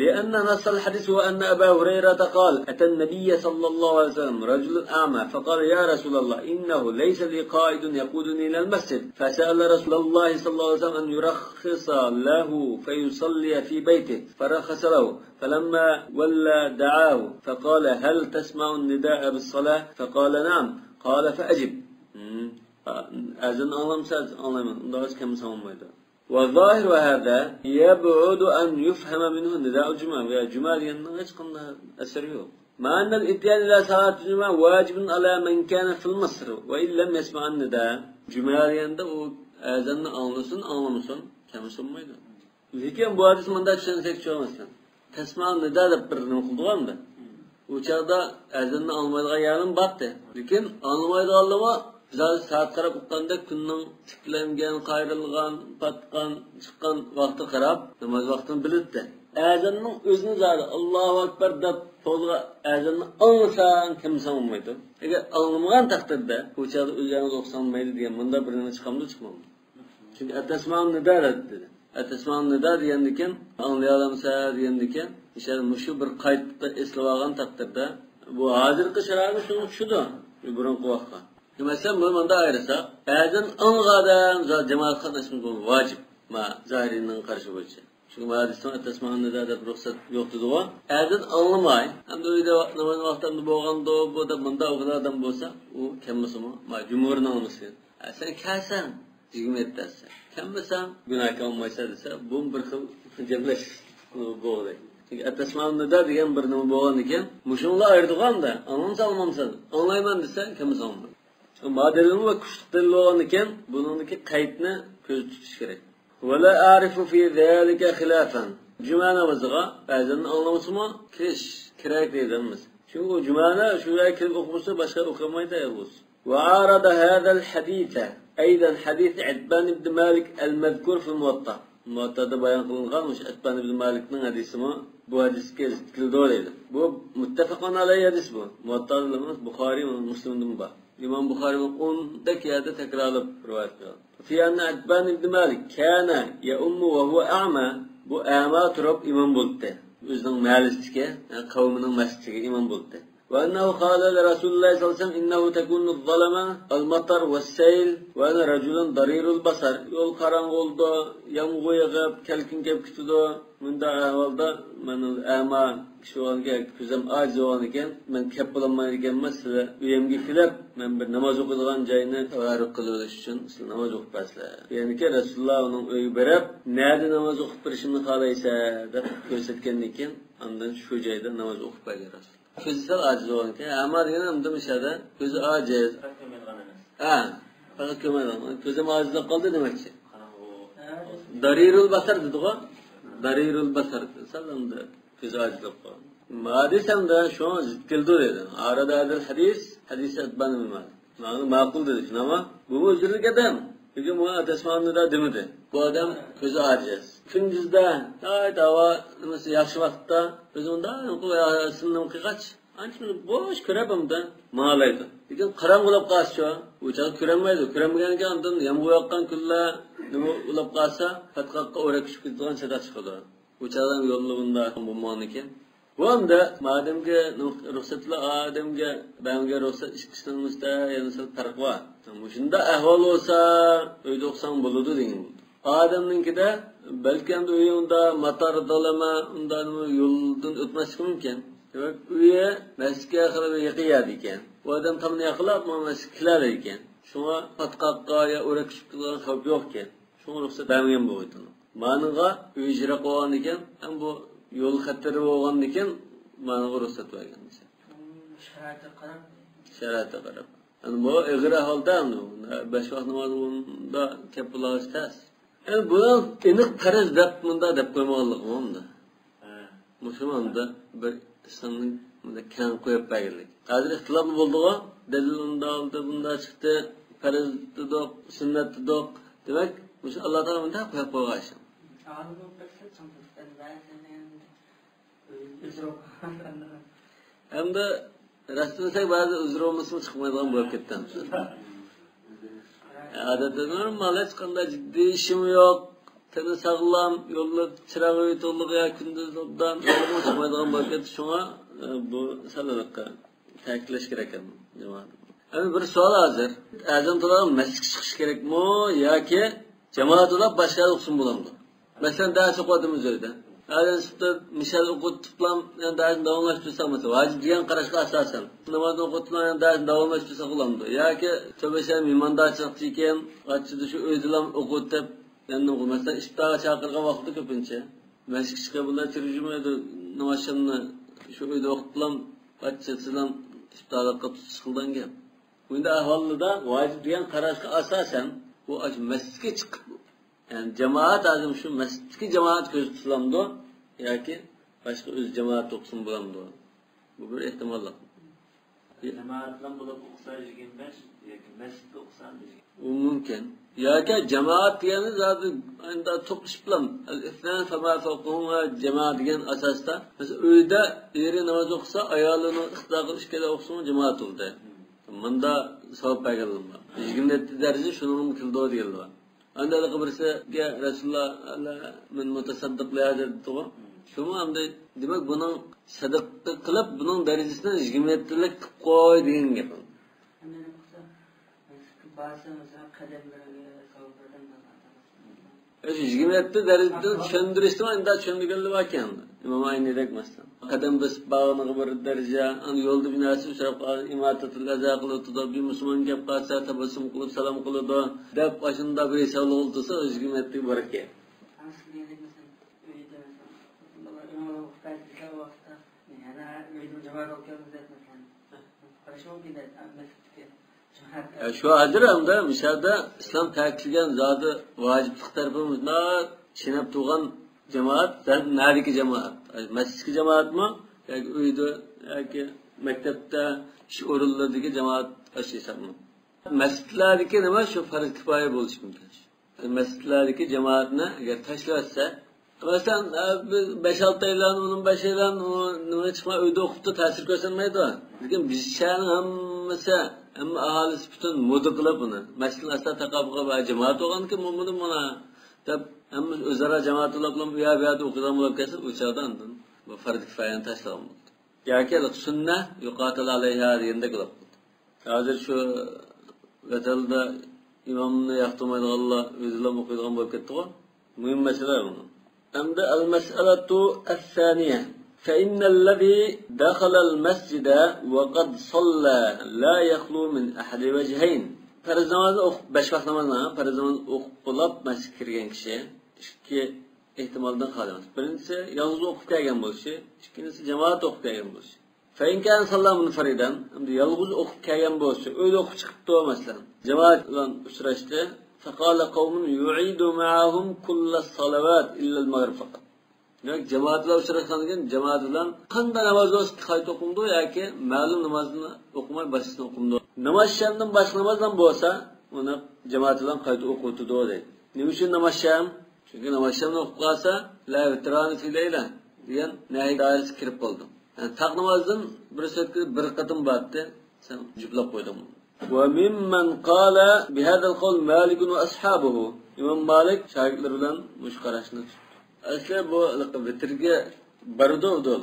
لأن نص الحديث هو أن أبا هريرة قال: أتى النبي صلى الله عليه وسلم رجل أعمى فقال: يا رسول الله، إنه ليس لي قائد يقودني إلى المسجد، فسأل رسول الله صلى الله عليه وسلم أن يرخص له فيصلي في بيته، فرخص له، فلما ولى دعاه فقال: هل تسمع النداء بالصلاة؟ فقال: نعم. قال: فأجب. ئەزاننى ئاڭلامسەن؟ ئاڭلايمەن. ئۇنداق كەلمىسەڭ بولمايدۇ. وظاهر هذا يبعد أن يفهم منه نداء الجمعة. يا جۈمە دېگەننىڭ ھېچقانداق ئەسىرى يوق. مع أن الإتيان إلى صلاة الجمعة واجب على من كان في المصر وإن لم يسمع النداء. جۈمە دېگەندە ئۇ ئەزاننى ئاڭلىسۇن، ئاڭلىمىسۇن، كەلمىسە بولمايدۇ. لېكىن بۇ ھەدىسنى مۇنداق چۈشەنسەك چوڭ ئەسلەن. تەسمەئۇ نىدا دەپ بىر نېمە قىلىدىغان ئەمدى. ئۇ چاغدا ئەزاننى ئاڭلىمايدىغان يەرلىمۇ بارتى. لېكىن ئاڭلىمايدىغانلىمۇ زادى سائەت قاراپ ئۇققاندەك كۈننىڭ تىكلەنگەن، قايرىلغان، پاتقان، چىققان ۋاقتىغا قاراپ ناماز ۋاقتىنى بىلىدىتى. ئەزاننىڭ ئۆزىنى زادى ئاللاھۇ ئەكبەر دەپ پولغا ئەزاننى ئاڭلىساڭ كەلمىسەڭ بولمايدۇ. ئەگەر ئاڭلىمىغان تەقدىردە ئۇ چاغدا ئۆزلەرنىڭ ئوقۇساڭ مەيلى دېگەن مۇنداق بىر نېمە چىقامدۇ، چىقمامدۇ؟ چۈنكى ئەتەسمەئۇ نىدا دېدى. ئەتەسمەئۇ نىدا دېگەندىكىن، ئاڭلىيالامسەن دېگەندىكىن، ئىشەر مۇشۇ بىر قايتا ئېسىلىۋالغان تەقدىردە، بۇ ھازىرقى شارائىتمۇ شۇنىڭغا چۈشىدۇ، شۇ بۇرۇنقى ۋاقىتقا. مەسىلەن، بۇنى مۇنداق ئايرىساق، ئەزان ئاڭلىغان ئادەم زا-، جامائەتكە قاتناشمىسى ۋاجىپ. ما زاھىرىنىڭ قارىشى بويىچە. شۇڭا ھەدىستىن ئەتەسمەئۇ نىدا دەپ رۇخسەت يوق دېدىغۇ. ئەزان ئاڭلىماي، ئەمدى ئۆيدە ناماز ۋاقتى ئەمدى بولغاندۇ، بۇ دەپ مۇنداق ئوقۇيدىغان ئادەم بولسا، ئۇ كەلمىسىمۇ، ما جۇمھۇرنى ئاڭلىمىسا. ئە، سەن كەلسەڭ، يىگىرمە يەتتە ئەتسە. كەلمىسەڭ، گۇناھكار بولمايسەن دېسە، بۇمۇ بىر خىل جەملەش بولدى. چۈنكى ئەتەسمەئۇ نىدا دېگەن بىر نېمە بولغاندىكىن، مۇشۇڭلار ئايرىدىغان-دە، ئاڭلىمىساڭ ئاڭلىمامسەن. ئاڭلايمەن دېسەڭ، كەلمىسەڭ بولمايدۇ. ما دەلىلمۇ بار، كۈچلۈك دەلىل بولغاندىكىن، بۇنىڭدىكى قەيتنى كۆزدە تۇتۇش كېرەك. ولا أعرف في ذلك خلافا. جۈمە نامىزىغا ئەزاننى ئاڭلىمىسىمۇ كىرىش كېرەك دەيدۇ ھەممىسى. چۈنكى ئۇ جۈمەنى شۇ يەرگە كىرىپ ئوقۇمىسا باشقا ئوقۇمايدۇ يالغۇز. وعارض هذا الحديث أيضا حديث عتبان بن مالك المذكور في الموطأ. مۇۋەتتادا بايان قىلىنغان مۇشۇ ئەتبان ئىبن مالىكنىڭ ھەدىسىمۇ بۇ ھەدىسكە زىت كېلىدۇ دەيدۇ. بۇ مۇتتەپەقۇن ئەلەيھى ھەدىس بۇ. مۇۋەتتادا بۇخارىي ۋە مۇسلىمدىن بار. ئىمام بۇخارىي ئوندەك يەردە تەكرارلاپ رىۋايەت قىلغان. في أن عتبان بن مالك كان يؤم وهو أعمى. بۇ ئەما تۇرۇپ ئىمام بولدى. ئۆزىنىڭ مەھەللىسىدىكى، يەنى قەۋمىنىڭ مەسچىتىگە ئىمام بولدى. وأنه قال لرسول الله صلى الله عليه وسلم: إنه تكون الظلمة، المطر والسيل، وأنا رجل ضرير البصر. يول قاراڭغۇ بولىدۇ، يامغۇر يېغىپ، كەلكۈن كېلىپ كېتىدۇ. مۇنداق ئەھۋالدا مەن ئەما كىشى بولغاندىكىن، كۆزۈم ئاجىز بولغاندىكىن، مەن كەپ بولالمايدىكەنمەن، سىلەر ئۆيۈمگە كېلىپ، مەن بىر ناماز ئوقۇيدىغان جاينى تەۋەررۈك قىلىۋېلىش ئۈچۈن سىلەر ناماز ئوقۇپ بەرسىلەر. يەنىكى رەسۇلۇللا ئۇنىڭ ئۆيىگە بېرىپ، نەدە ناماز ئوقۇپ بېرىشىمنى خالايسەن دەپ كۆرسەتكەندىن كېيىن، ئاندىن شۇ جايدا ناماز ئوقۇپ بەرگەن رەسۇلۇللا. كۆزى سەل ئاجىز بولغانكەن. ئەما دېگەن ئەمدى مۇشۇ يەردە كۆزى ئاجىز. ھە، پەقەت كۆرمەيدىغان. كۆزۈم ئاجىزلاپ قالدى دېمەكچى. دارىرۇل باسار دېدىغۇ. دارىرۇل باسار. سەل ئەمدى كۆزى ئاجىزلاپ قالدى. ما دېسەمدە شۇڭا زىت كېلىدۇ دېدى. ئارادە ھەدىل ھەدىس، ھەدىس ئەتبان بىلمەدى. مانا ماقۇل دېدى. شۇنداقمۇ؟ بۇمۇ ئۆزرىلىك ئادەم. لېكىن بۇ ئەتەسماندا دېمىدى. بۇ ئادەم كۆزى ئاجىز. كۈندۈزدە، ناھايىتى ھاۋا نېمىسى ياخشى ۋاقىتتا، ئۆزى مۇنداق قىلىپ، يا، يا، سىننىم قىلغاچ، ئانچە بوش كۆرەپ ئەمدى ماڭالايدۇ. لېكىن قاراڭغۇ بولۇپ قالسىچۇ، ئۇ چاغدا كۆرەلمەيدۇ. كۆرەلمىگەنكەن ئاندىن يامغۇر ياغقان كۈنلەر نېمە بولۇپ قالسا، پاتقاققا ئورەك چۈشۈپ كېتىدىغان چاتاق چىقىدۇ. ئۇ چاغدا يوللىرىدا بولمىغاندىكىن. بۇ ئەمدى مادەمكى رۇخسەتلا ئادەمگە بەرگەن رۇخسەت ئىككىسىنىڭ ئۆزىدە يەنە سەل پەرق بار. مۇشۇنداق ئەھۋال بولسا، ئۆيدە ئوقۇساڭ بولىدۇ دېگەن بولدى. ئادەمنىڭكىدە بەلكى ئەمدى ئۆيۈڭدە ماتار، دالەمە، ئۇنداق يولدىن ئۆتمەسلىكى مۇمكىن. دېمەك، ئۆيى مەسچىتكە خېلى بىر يېقىن يەردە ئىكەن. ئۇ ئادەم تامنى ياقلاپ مانا مەسچىتكە كېلەلەيدىكەن. شۇڭا پاتقاققا يا ئورەك چۈشۈپ كېتىدىغان خەۋپ يوقكەن. شۇڭا رۇخسەت بەرمىگەن بولغىيتىنىڭ. مانىڭغا ئۆي يىراق بولغاندىكىن، ھەم بۇ يول خەتىرى بولغاندىكىن، مانىڭغا رۇخسەت بەرگەن دېسە. شارائىتىغا قاراپ. شارائىتىغا قاراپ. يەنى بۇ ئېغىر ئەھۋالدا ئەمدى بەش ۋاق نامازدا كەپ بولغاچ تەس. يەنى بۇنىڭ ئېنىق پەرز دەپ مۇنداق دەپ قويمىغانلىقى ئۇندا. ھە. مۇشۇ ئۇندا بىر ئىسلامنىڭ مۇنداق كەڭ قويۇپ بەرگەنلىك. ھازىر ئىختىلاپمۇ بولدىغۇ. دەلىل ئۇندا ئالدى، بۇندا چىقتى. پەرز دېدۇق، سۈننەت دېدۇق. دېمەك، مۇشۇ ئاللا تائالا مۇنداق قويۇپ قويغان ئىش. ئالىم بولۇپ كەتسە، چوڭ بەزى ئۆزرە ئوقۇغان. ئەمدى راستىنى دېسەك، بەزى ئۆزرە بولمىسىمۇ چىقمايدىغان بولۇپ كەتتى. ئادەتتە نورمال، ھېچقانداق جىددىي ئىشىمۇ يوق. تېنى ساغلام، يولدا چىراغ ئۆيى تولۇق يا كۈندۈز ئوبدان، يولغا چىقمايدىغان بولۇپ كەتتى. شۇڭا، ئە، بۇ سەل تەكىتلەش كېرەك ئەمدى، جامائەت. ئەمدى بىر سوئال ھازىر. ئەزان توۋلاپ مەسچىتكە چىقىش كېرەكمۇ ياكى جامائەت توۋلاپ باشقا يەردە ئوقۇسىمۇ بولامدۇ؟ مەسىلەن، دەرس ئوقۇۋاتىمىز ئۆيدە. ئەزان چىقىپ مىشەل ئوقۇتۇپلام، يەنە دەرسنى داۋاملاشتۇرساق، مەسىلەن، ۋاجىپ دېگەن قاراشقا ئاساسەن، نامازنى ئوقۇتۇپلام، يەنە دەرسنى داۋاملاشتۇرساق بولامدۇ؟ ياكى تۆبە شەھەر مېھماندارچىلىقتا ئىكەن، قاچىدا شۇ ئۆيدىلام ئوقۇتۇپ، يەنە، مەسىلەن، ئىپتارغا چاقىرغان ۋاقىتتا كۆپىنچە مەسچىتكە چىقىپ بۇنداق كىرگۈزمەيدۇ. ناماز شامنى شۇ ئۆيدە ئوقۇپلام، قاچىسىلام ئىپتارلىققا تۇتۇش قىلىدىغان گەپ. بۇنداق ئەھۋالدا ۋاجىپ دېگەن قاراشقا ئاساسەن، بۇ ئاشۇ مەسچىتكە چىقىپ، يەنى جامائەت، ھازىر شۇ مەسچىتتىكى جامائەت كۆزدە تۇتۇلامدۇ ياكى باشقا ئۆز جامائەتتە ئوقۇسىمۇ بولامدۇ؟ بۇ بىر ئېھتىماللىق. جامائەت بىلەن بولۇپ ئوقۇسا يىگىرمە بەش، ياكى مەسچىتتە ئوقۇسا يىگىرمە. ئۇ مۇمكىن. ياكى جامائەت دېگەننى زادى ئەمدى توپلىشىپلا، ئەل ئىسنان فەما فەۋقۇھۇما جامائە دېگەن ئاساستا، مەسىلەن، ئۆيدە ئېرى ناماز ئوقۇسا، ئايالىنىڭ ئىقتىدا قىلىپ ئىككىلى ئوقۇسىمۇ جامائەت بولدى. مۇندا ساۋاب بەرگەنلىرى بار. يىگىرمە يەتتە دەرىجە شۇنىڭغىمۇ كېلىدۇ دېگەنلىرى بار. ئەمدى ھېلىقى بىرسىگە رەسۇلۇللا، ئەلە مەن مۇتەسەددىق لىھازا دېدىغۇ. شۇمۇ ئەمدى، دېمەك، بۇنىڭ سەدىقە قىلىپ، بۇنىڭ دەرىجىسىنى يىگىرمە يەتتىلىك قىلىپ قوي دېگەن گەپ. ئەمدى نېمە قىلسا، مەسچىتكە بارسا، مەسىلەن، قەدەملىرىگە ساۋاب بەرگەن. ئاشۇ يىگىرمە يەتتە دەرىجىدىن چۈشەندۈرۈشتىمۇ ئەمدى چۈشەندۈرگەنلەر باركەن. ئىمام ئاينىدەك، مەسىلەن، قەدەم بېسىپ بارغىنىغا بىر دەرىجە، ئانا يولدا بىر نەرسە ئۇچراپ قالغان، ئىماتەتۇل ئەزا قىلىۋاتىدۇ، بىر مۇسۇلمان كەپ قالسا، تەبەسسۇم قىلىپ سالام قىلىدۇ، دەپ ئاشۇنداق بىر ھېسابلىق ئولتۇرسا، ئۆزىگە مەتتىگە بارىكەن. ئۆيدە، مەسىلەن، ئىمام ئوقۇپ بەردى، بىزلەر ۋاقىتتا، يەنە ئۆيدىن جامائەت ئوقۇيمىز دەپ، مەسىلەن، قارىشى مۇمكىن دەپ، مەسچىتتىكى جامائەت. ئە، شۇ ھازىر ئەمدى مىشەدە ئىسلام تەكىتلىگەن زادى ۋاجىپلىق تەرىپىمىز، چېنىپ تۇرغان جامائەت، نەدىكى جامائەت؟ مەسچىتتىكى جامائەتمۇ ياكى ئۆيدە ياكى مەكتەپتە، ئىش ئورۇنلىرىدىكى جامائەت ئاشۇ ھېسابمۇ؟ مەسچىتلەردىكى نېمە شۇ پەرز كىپايە بولۇشى مۇمكىن. مەسچىتلەردىكى جامائەتنى ئەگەر تاشلىۋەتسە، مەسىلەن، بىز بەش-ئالتەيلەن، ئۇنىڭ بەشەيلەن، ئۇ نېمە چىقماي ئۆيدە ئوقۇپتۇ، تەسىر كۆرسەتمەيدۇ. لېكىن بىز شەھەرنىڭ ھەممىسى، ھەممە ئاھالىسى پۈتۈن مودا قىلىپ ئۇنى، مەسچىتنى ئاستا تاقاپ قويۇپ، جامائەت بولغاندىكىن بولمىدىمۇ مانا دەپ، ھەممە ئۆزئارا جامائەت بولۇپ، ئۇ يەر بۇ يەردە ئوقۇيدىغان بولۇپ كەتسە، ئۇ چاغدا ئاندىن بۇ پەرز كىپايەنى تاشلىغان بولىدۇ. ياكى سۈننە يۇقاتىل ئەلەيھا دېگەندەك بولۇپ قالدى. ھازىر شۇ ۋەتەندە ئىمامنى ياقتۇرمايدىغانلار ئۆزىلا ئوقۇيدىغان بولۇپ كەتتىغۇ. مۇھىم مەسىلە بۇ. ئەمدى المسألة الثانية، فإن الذي دخل المسجد وقد صلى لا يخلو من أحد وجهين. پەرز نامازنى ئوقۇپ، بەش ۋاق نامازنى، پەرز نامازنى ئوقۇپ بولاپ مەسچىتكە كىرگەن كىشى ئىككى ئېھتىمالدىن خالىي ئەمەس. بىرىنچىسى، يالغۇز ئوقۇپ كەلگەن بولۇشى، ئىككىنچىسى، جامائەت ئوقۇپ كەلگەن بولۇشى. فإن كان صلى منفردا، ئەمدى يالغۇز ئوقۇپ كەلگەن بولسا، ئۆيدە ئوقۇپ چىقىپتۇ، مەسىلەن، جامائەت بىلەن ئۇچراشتى. فقال قوم يعيد معهم كل الصلوات إلا المغرب فقط. دېمەك، جامائەت بىلەن ئۇچراشقاندىن كېيىن، جامائەت بىلەن قانداق ناماز بولسا قايتا ئوقۇمدۇ ياكى مەلۇم نامازنى ئوقۇماي باشقىسىنى ئوقۇمدۇ؟ ناماز شەمدىن باشقا نامازلار بولسا، ئۇنى جامائەت بىلەن قايتا ئوقۇۋېتىدۇ دەيدۇ. نېمە ئۈچۈن ناماز شەم؟ چۈنكى ناماز شەمنى ئوقۇپ قالسا، لا ۋىترانى في ليلة دېگەن نەھى دائىرىسىگە كىرىپ قالدى. يەنى تاق نامازدىن بىر سۆتكە بىر قېتىم باراتتى، سەن جۈپلەپ قويدۇڭ. وممن قال بهذا القول مالك وأصحابه. ئىمام مالىك شاگىرتلىرى بىلەن مۇشۇ قاراشنى تۇتتى. ئەسلى بۇ ۋىتىرگە بارىدۇ ئۇدۇل.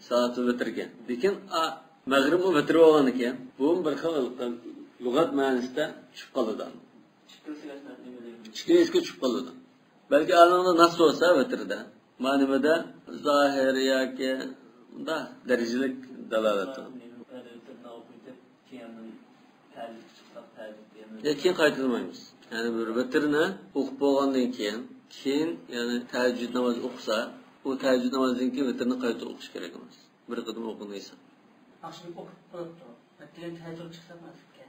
سائەتى ۋىتىرگە. لېكىن، ئا، مەغرىبمۇ ۋىتىر بولغان ئىكەن. بۇمۇ بىر خىل لۇغەت مەنىسىدە چۈشۈپ قالىدۇ. ئىككىلىسىگە چۈشۈپ قالىدۇ. بەلكى ئانىڭدا ناس بولسا ۋىتىردە. مانا نېمىدە زاھىر ياكى مۇندا دەرىجىلىك دالالەت. يا، كېيىن قايتۇرمايمىز. يەنى بىر ۋىتىرنى ئوقۇپ بولغاندىن كېيىن، كېيىن، يەنى تەھەججۇد ناماز ئوقۇسا، ئۇ تەھەججۇد نامازدىن كېيىن ۋىتىرنى قايتا ئوقۇش كېرەك ئەمەس. بىر قېتىم ئوقۇغىنى ئېسان. ئاخشىمى ئوقۇپ قويۇپتۇ. ئەتىگەن تەھەججۇد چىقسا مەسچىتكە.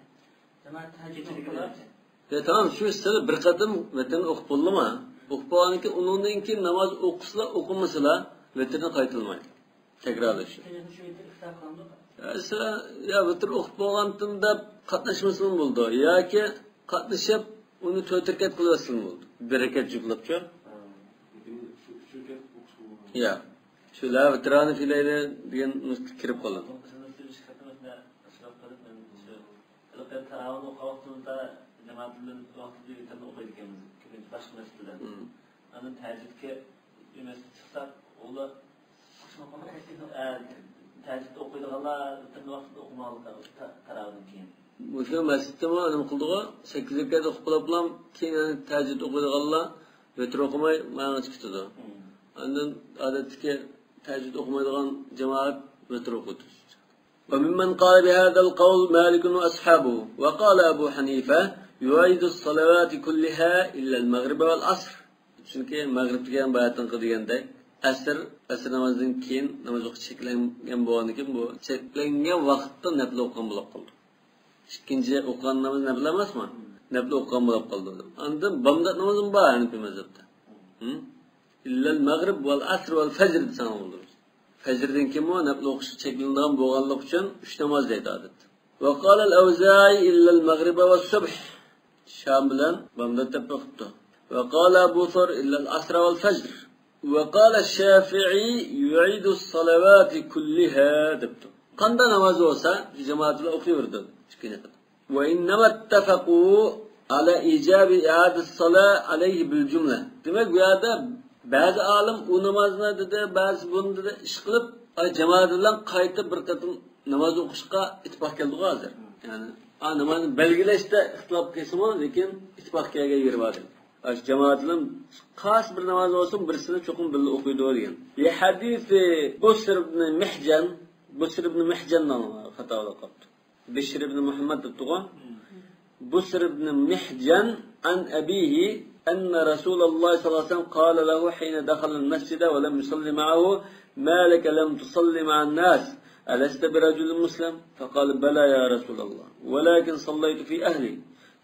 جامائەت تەھەججۇد ئوقۇيدۇ. يا، تامام، شۇ سىلى بىر قېتىم ۋىتىرنى ئوقۇپ بولدىما؟ ئوقۇپ بولغاندىن كېيىن، ئۇنىڭدىن كېيىن ناماز ئوقۇسىلا، ئوقۇمىسىلا، ۋىتىرنى قايتىلىمايدۇ. تەكرارلىشى. شۇ ۋىتىر ئىپتار قىلامدۇ؟ يا، سىلى، يا، ۋىتىر ئوقۇپ بولغانتىم دەپ قاتناشمىسىمۇ بولىدۇ. ياكى قاتنىشىپ، ئۇنى تۆت رەكەت قىلىۋەتسىمۇ بولىدۇ. بىر رەكەت جۈپلەپچۇ. يا. شۇ لا ۋىترانى في ليلة دېگەن نۇسخا كىرىپ قالىدۇ. جامائەت بىلەن ۋاقتىدا ۋىتىرنى ئوقۇيدىكەنمىز، كۆپىنچە باشقا مەسچىتلەردە. مم. ئاندىن تەھەججۇدكە ئۆمەسكە چىقساق، ئۇلار، ئە، تەھەججۇد ئوقۇيدىغانلار ۋىتىرنى ۋاقتىدا ئوقۇماغانلىقى تا-، تاراۋىھدىن كېيىن. مۇشۇ مەسچىتتىمۇ نېمە قىلىدىغۇ؟ سەككىز رەكەت ئوقۇپ بولۇپلا، كېيىن يەنە تەھەججۇد ئوقۇيدىغانلار ۋىتىر ئوقۇماي ماڭا كېتىدۇ. مم. ئاندىن ئادەتتىكى تەھەججۇد ئوقۇمايدىغان جامائەت ۋىتىر ئوقۇيدۇ. وممن قال بهذا القول مالك وأصحابه، وقال أبو حنيفة يعيد الصلوات كلها إلا المغرب والعصر. چۈنكى مەغرىب دېگەن باياتىنقى دېگەندەك، ئەسىر، ئەسىر نامازىدىن كېيىن ناماز ئوقۇش چەكلەنگەن بولغاندىكىن، بۇ چەكلەنگەن ۋاقىتتا نەپلە ئوقۇغان بولۇپ قالىدۇ. ئىككىنچى ئوقۇغان ناماز نەپلە ئەمەسمۇ؟ نەپلە ئوقۇغان بولۇپ قالىدۇ. ئاندىن بامدات نامىزىمۇ بار ھەنىپىي مەزھەپتە. ھە؟ إلا المغرب والعصر والفجر دېسەڭ بولىدۇ. فەجردىن كېيىنمۇ نەپلە ئوقۇش چەكلىنىدىغان بولغانلىقى ئۈچۈن ئۈچ ناماز دەيدۇ ئادەتتە. وقال الأوزاعي إلا المغرب والصبح. شام بىلەن بامدات دەپ ئوقۇپتۇ. وقال أبو ثور إلا العصر والفجر. وقال الشافعي يعيد الصلوات كلها دەپتۇ. قانداق ناماز بولسا، شۇ جامائەت بىلەن ئوقۇيۋېرىدۇ ئىككىنى. وإنما اتفقوا على إيجاب إعادة الصلاة عليه بالجملة. دېمەك، بۇ يەردە بەزى ئالىم ئۇ نامازنى دېدى، بەزى بۇنى دېدى، ئىشقىلىپ، ئاي، جامائەت بىلەن قايتا بىر قېتىم ناماز ئوقۇشقا ئىتتىپاق كەلدىغۇ ھازىر. يەنى، ئا، نامازنى بەلگىلەشتە ئىختىلاپ قىلسىمۇ، لېكىن ئىتتىپاق كەلگەن يېرى بار. ئاشۇ جامائەت بىلەن خاس بىر ناماز بولسۇن، بىرسىنى چوقۇم بىللە ئوقۇيدۇ دېگەن. لحديث بسر بن محجن، بسر بن محجن خاتا بولۇپ قاپتۇ. بشر بن محمد دەپتىغۇ. بسر بن محجن عن أبيه أن رسول الله صلى الله عليه وسلم قال له حين دخل المسجد ولم يصل معه: ما لك لم تصل مع الناس؟ ألست برجل مسلم؟ فقال: بلى يا رسول الله، ولكن صليت في أهلي.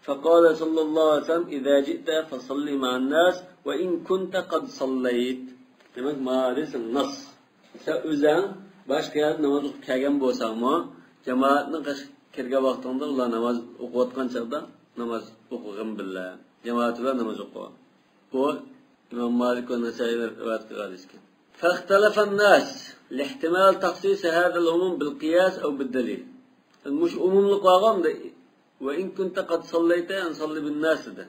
فقال صلى الله عليه وسلم: إذا جئت فصل مع الناس وإن كنت قد صليت. دېمەك، ما دېسە ناس. سەن ئۆزۈڭ باشقا يەردە ناماز ئوقۇپ كەلگەن بولساڭمۇ، جامائەتنىڭ قېشىغا كىرگەن ۋاقتىڭدا ئۇلار ناماز ئوقۇۋاتقان چاغدا ناماز ئوقۇغىن بىللە. جامائەت بىلەن ناماز ئوقۇ. بۇ ئىمام مالىك ۋە نەسائىي رىۋايەت قىلغان ھەدىس ئىكەن. فاختلف الناس لاحتمال تخصيص هذا العموم بالقياس أو بالدليل. مۇشۇ ئومۇملۇق بارغۇ ئەمدى، وإن كنت قد صليت، يەنى صل بالناس دېدى.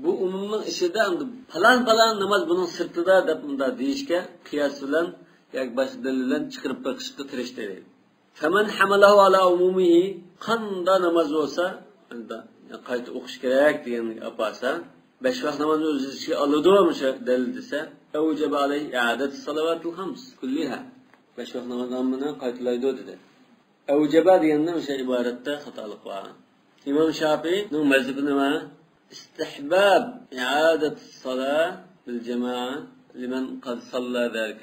بۇ ئومۇمنىڭ ئىچىدە ئەمدى پالان پالان ناماز بۇنىڭ سىرتىدا دەپ مۇنداق دېيىشكە قىياس بىلەن ياكى باشقا دەلىل بىلەن چىقىرىپ بېقىشقا تىرىشتى. فمن حمله على عمومه، قاندا ناماز بولسا، قايتا ئوقۇش كېرەك دېگەنگە ئاپارسا، بەش ۋاق نامازنى ئۆز ئىچىگە ئالىدۇ مۇشۇ دەلىل دېسە، أوجب عليه إعادة الصلوات الخمس كلها. بەش ۋاق نامازنى ھەممىنى قايتىلايدۇ دېدى. ئەۋجەبە دېگەندە مۇشۇ ئىبارەتتە خاتالىق بار. ئىمام شافىئىنىڭ مەزھىپى نېمە؟ استحباب إعادة الصلاة بالجماعة لمن قد صلى ذلك.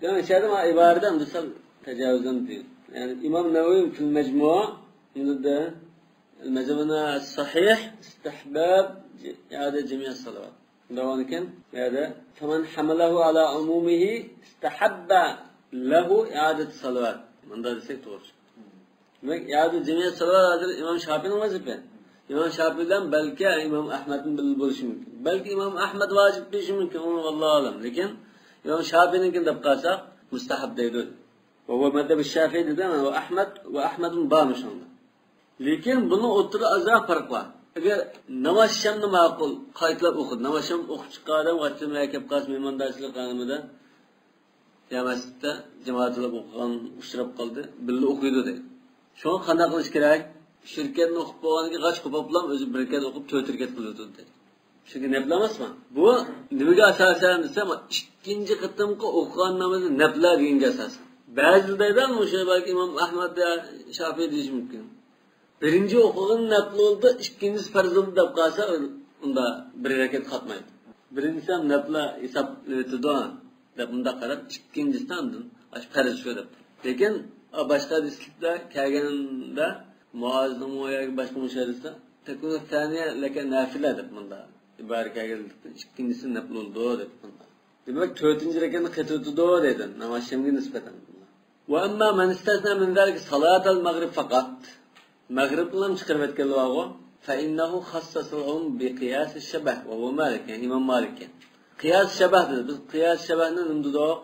دېمەك، شەدە ما ئىبارەتتە مىسال تەجاۋۇزدىن دېگەن. يەنى ئىمام نەۋەۋى فىل مەجمۇئ يەنىدە مەزھەبىنا سەھىھ استىھباب ئىئادە جەمىئە سالىۋات. داۋامىكەن، بۇ يەردە فەمەن ھەمەلەھۇ ئالا ئۇمۇمىھى ئىستەھەببە لەھۇ ئىئادەتۇ سالىۋات. مۇنداق دېسەك توغرا. دېمەك، ئىئادە جەمىئە سالىۋات ھازىر ئىمام شافىئىنىڭ ۋەزىپە. ئىمام شافىئى بىلەن بەلكى ئىمام ئەھمەدنىڭ بىللە بولۇشى مۇمكىن. بەلكى ئىمام ئەھمەد ۋاجىپ دېيىشى مۇمكىن، ئۇ ۋاللاھۇ ئەلەم. لېكىن ئىمام شافىئىنىڭكىنى دەپ قالساق، مۇستەھەب دەيدۇ. ۋە ھۇۋە مەزھەبۇ شافىئى دېدى، ۋە ئەھمەد، ۋە ئەھمەدمۇ بارمۇ شۇنىڭدا. لېكىن بۇنىڭ ئوتتۇرىدا ئازراق پەرق بار. ئەگەر ناماز شەمنى ماقۇل، قايتىلاپ ئوقۇدى. ناماز شەمنى ئوقۇپ چىققان ئادەم، ۋاقتىدا مەن كەپ قالسا مېھماندارچىلىق ئالىمىدا يا مەسچىتتە جامائەت بىلەن ئوقۇغان ئۇچراپ قالدى، بىللە ئوقۇيدۇ دەيدۇ. شۇڭا قانداق قىلىش كېرەك؟ ئۈچ رەكەتنى ئوقۇپ بولغاندىن كېيىن غاچ قوپۇپلا ئۆزى بىر رەكەت ئوقۇپ تۆت رەكەت قىلىۋېتىدۇ دەيدۇ. چۈنكى نەپلە ئەمەسمۇ؟ بۇ نېمىگە ئاساسەن دېسە، ئىككىنچى قېتىمقى ئوقۇغان نامىزى نەپلە دېگەنگە ئاساسەن. بەزىلەر دەيدۇ، مۇشۇ بەلكى ئىمام ئەھمەد يا شافىئى دېيىشى مۇمكىن. بىرىنچى ئوقۇغىنى نەپلە بولدى، ئىككىنچىسى پەرز بولدى دەپ قالسا، ئۇندا بىر رەكەت قاتمايدۇ. بىرىنچىسى ھەم نەپلە ھېسابلىۋېتىدۇ دەپ مۇنداق قاراپ، ئىككىنچىسى ئاندىن ئاشۇ پەرز شۇ دەپ. لېكىن باشقا ھەدىسلەردە كەلگەندە مۇئازنىڭ ياكى باشقا مۇشۇ ھەدىستە تەكۇنۇ سانىيە لەكە نافىلە دەپ مۇنداق ئىبارە كەلگەنلىكتىن، ئىككىنچىسى نەپلە بولىدۇ دەپ مۇنداق. دېمەك، تۆتىنچى رەكەتنى قېتىۋېتىدۇ دەيدۇ، ناماز شەمگە نىسبەتەن. وأما من استثنى من ذلك صلاة المغرب فقط، مەغرىبنىلا چىقىرىۋەتكەنلەر بارغۇ، فإنه خصص العموم بقياس الشبه وهو مالك، يەنى ئىمام مالىككە. قىياس شەبه دېدى. بىز قىياس شەبهنى نېمە دېدۇق؟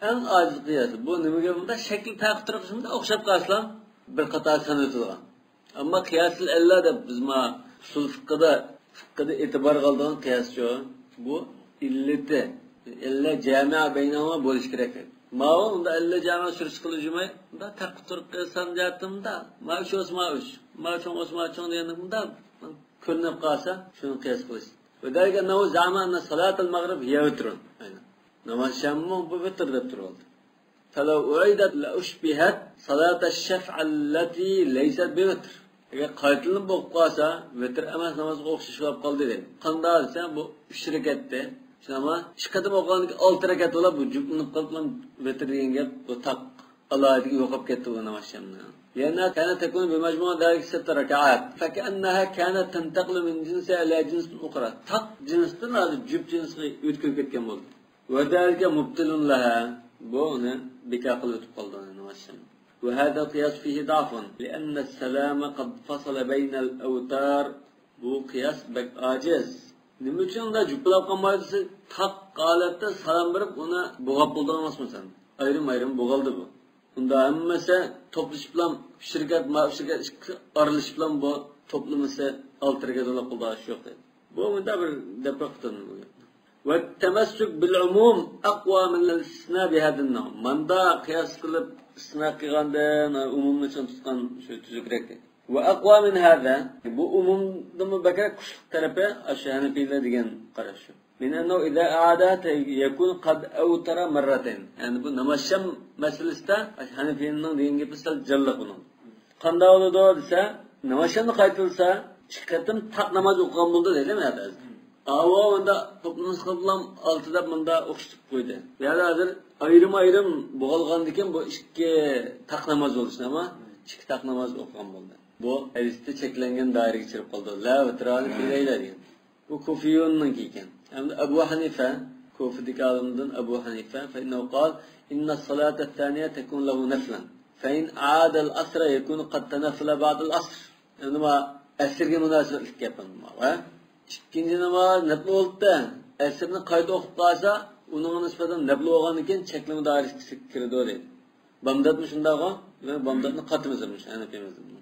ئەڭ ئاجىز قىياس. بۇ نېمىگە بۇنداق شەكلى پەرق تۇرۇق شۇنداق ئوخشاپ قالسىلا، بىر قاتار سانىلىدىغان. ئەمما قىياسىل ئەللا دەپ بىز ما ئۇسۇل فىققىدا، فىققىدا ئېتىبارغا ئالىدىغان قىياسچۇ، بۇ ئىللىتى، ئىللە جامىئە بەينەھۇما بولۇشى كېرەك. ماۋۇ ئۇندا ئەللە جامىئە سۈرۈشكە لۇزۇم يوق. ئۇندا تەققۇ تۇرقى سان جەھەتتىن ئۇندا، ما ئۈچ بولسا ما ئۈچ، ما چوڭ بولسا ما چوڭ دېگەندەك ئۇندا كۆرۈنۈپ قالسا، شۇنى قىياس قىلىش. وذلك أنه زعم أن صلاة المغرب هي وتر. ئەينەن. ناماز شاممۇ بۇ ۋىتىر دەپ تۇرۇۋالدى. فلو أعيدت لأشبهت صلاة الشفع التي ليست بوتر. ئەگەر قايتىلىنىپ بولۇپ قالسا، ۋىتىر ئەمەس نامازغا ئوخشاش بولۇپ قالدى دەيدۇ. قانداق دېسە، بۇ ئۈچ رەكەتتە. شۇنىڭغا ئىككى قېتىم ئوقۇغاندىكىن ئالتە رەكەت بولۇپ، بۇ جۈپلىنىپ قېلىپلا ۋىتىر دېگەن گەپ، بۇ تاق ئالاھىدىگە يوقاپ كەتتى بۇ ناماز شامنىڭ. لأنها كانت تكون بمجموع ذلك ست ركعات، فكأنها كانت تنتقل من جنسها إلى جنس أخرى. تاق جىنستىن ھازىر جۈپ جىنسقا ئۆتۈپ كەتكەن بولدى. وذلك مبطل لها. بۇ ئۇنى بىكار قىلىۋېتىپ قالدى ئۇنى ناماز شامنى. وهذا القياس فيه ضعف، لأن السلام قد فصل بين الأوتار. بۇ قىياس بەك ئاجىز. نېمە ئۈچۈن ئۇنداق جۈپىلەپ قالمايدۇ دېسە، تاق ھالەتتە سالام بېرىپ ئۇنى بوغاپ بولىدىغان ئەمەسمۇ سەن؟ ئايرىم-ئايرىم بوغالدى بۇ. ئۇندا ھەممىسى توپلىشىپلا، ئۈچ رەكەت، ما ئۈچ رەكەت ئىككىسى ئارىلىشىپلا بۇ توپلىمىسى ئالتە رەكەت بولۇپ قالىدىغان ئىش يوق دەيدۇ. بۇ مۇنداق بىر دەپرەك قىلىنىدۇ بۇ گەپنى. والتمسك بالعموم أقوى من الاستثناء بهذا النوع. ماندا قىياس قىلىپ ئىستىسنا قىلغاندىن ئومۇمنى چىڭ تۇتقان شۇ تۈزۈكرەك. وأقوى من هذا، بۇ ئومۇمدىنمۇ بەكرەك كۈچلۈك تەرىپى ئاشۇ ھەنىپىيلەر دېگەن قاراش شۇ. من أنه إذا أعادها يكون قد أوتر مرتين. يەنى بۇ ناماز شام مەسىلىسىدە ھەنىپىينىڭ دېگەن گېپى سەل جانلىق بۇنىڭ. قانداق بولىدۇ دېسە، ناماز شامنى قايتۇرسا، ئىككى قېتىم تاق ناماز ئوقۇغان بولدى دەيدۇ مەن ھازىر. ئاۋۇ مۇندا توپلىمىسى قىلىپلا ئالتە دەپ مۇندا ئوخشىتىپ قويدى. يەنى ھازىر ئايرىم-ئايرىم بولغاندىكىن بۇ ئىككى تاق ناماز بولۇشىنى، ئەمما ئىككى تاق ناماز ئوقۇغان بولدى. بۇ ھەدىستە چەكلەنگەن دائىرىگە كىرىپ قالدى. لا ۋىترانى في ليلة دېگەن. بۇ كۇفىيۇننىڭكى ئىكەن. ئەمدى ئەبۇ ھەنىفە، كۇفىدىكى ئالىمدىن ئەبۇ ھەنىفە، فإنه قال إن الصلاة الثانية تكون له نفلا، فإن أعاد العصر يكون قد تنفل بعد العصر. ئەمدى ما ئەسىرگە مۇناسىۋەتلىك گەپ ئەمدى ما، ھە؟ ئىككىنچى ناماز نەپلى بولۇپتۇ. ئەسىرنى قايتا ئوقۇپ قالسا، ئۇنىڭغا نىسبەتەن نەپلى بولغاندىن كېيىن چەكلىمە دائىرىسىگە كىرىدۇ دەيدۇ. بامداتمۇ شۇنداقغۇ؟ دېمەك، بامداتنى قاتىمىز مۇشۇ ھەنەپىي مەزھەبنىڭ.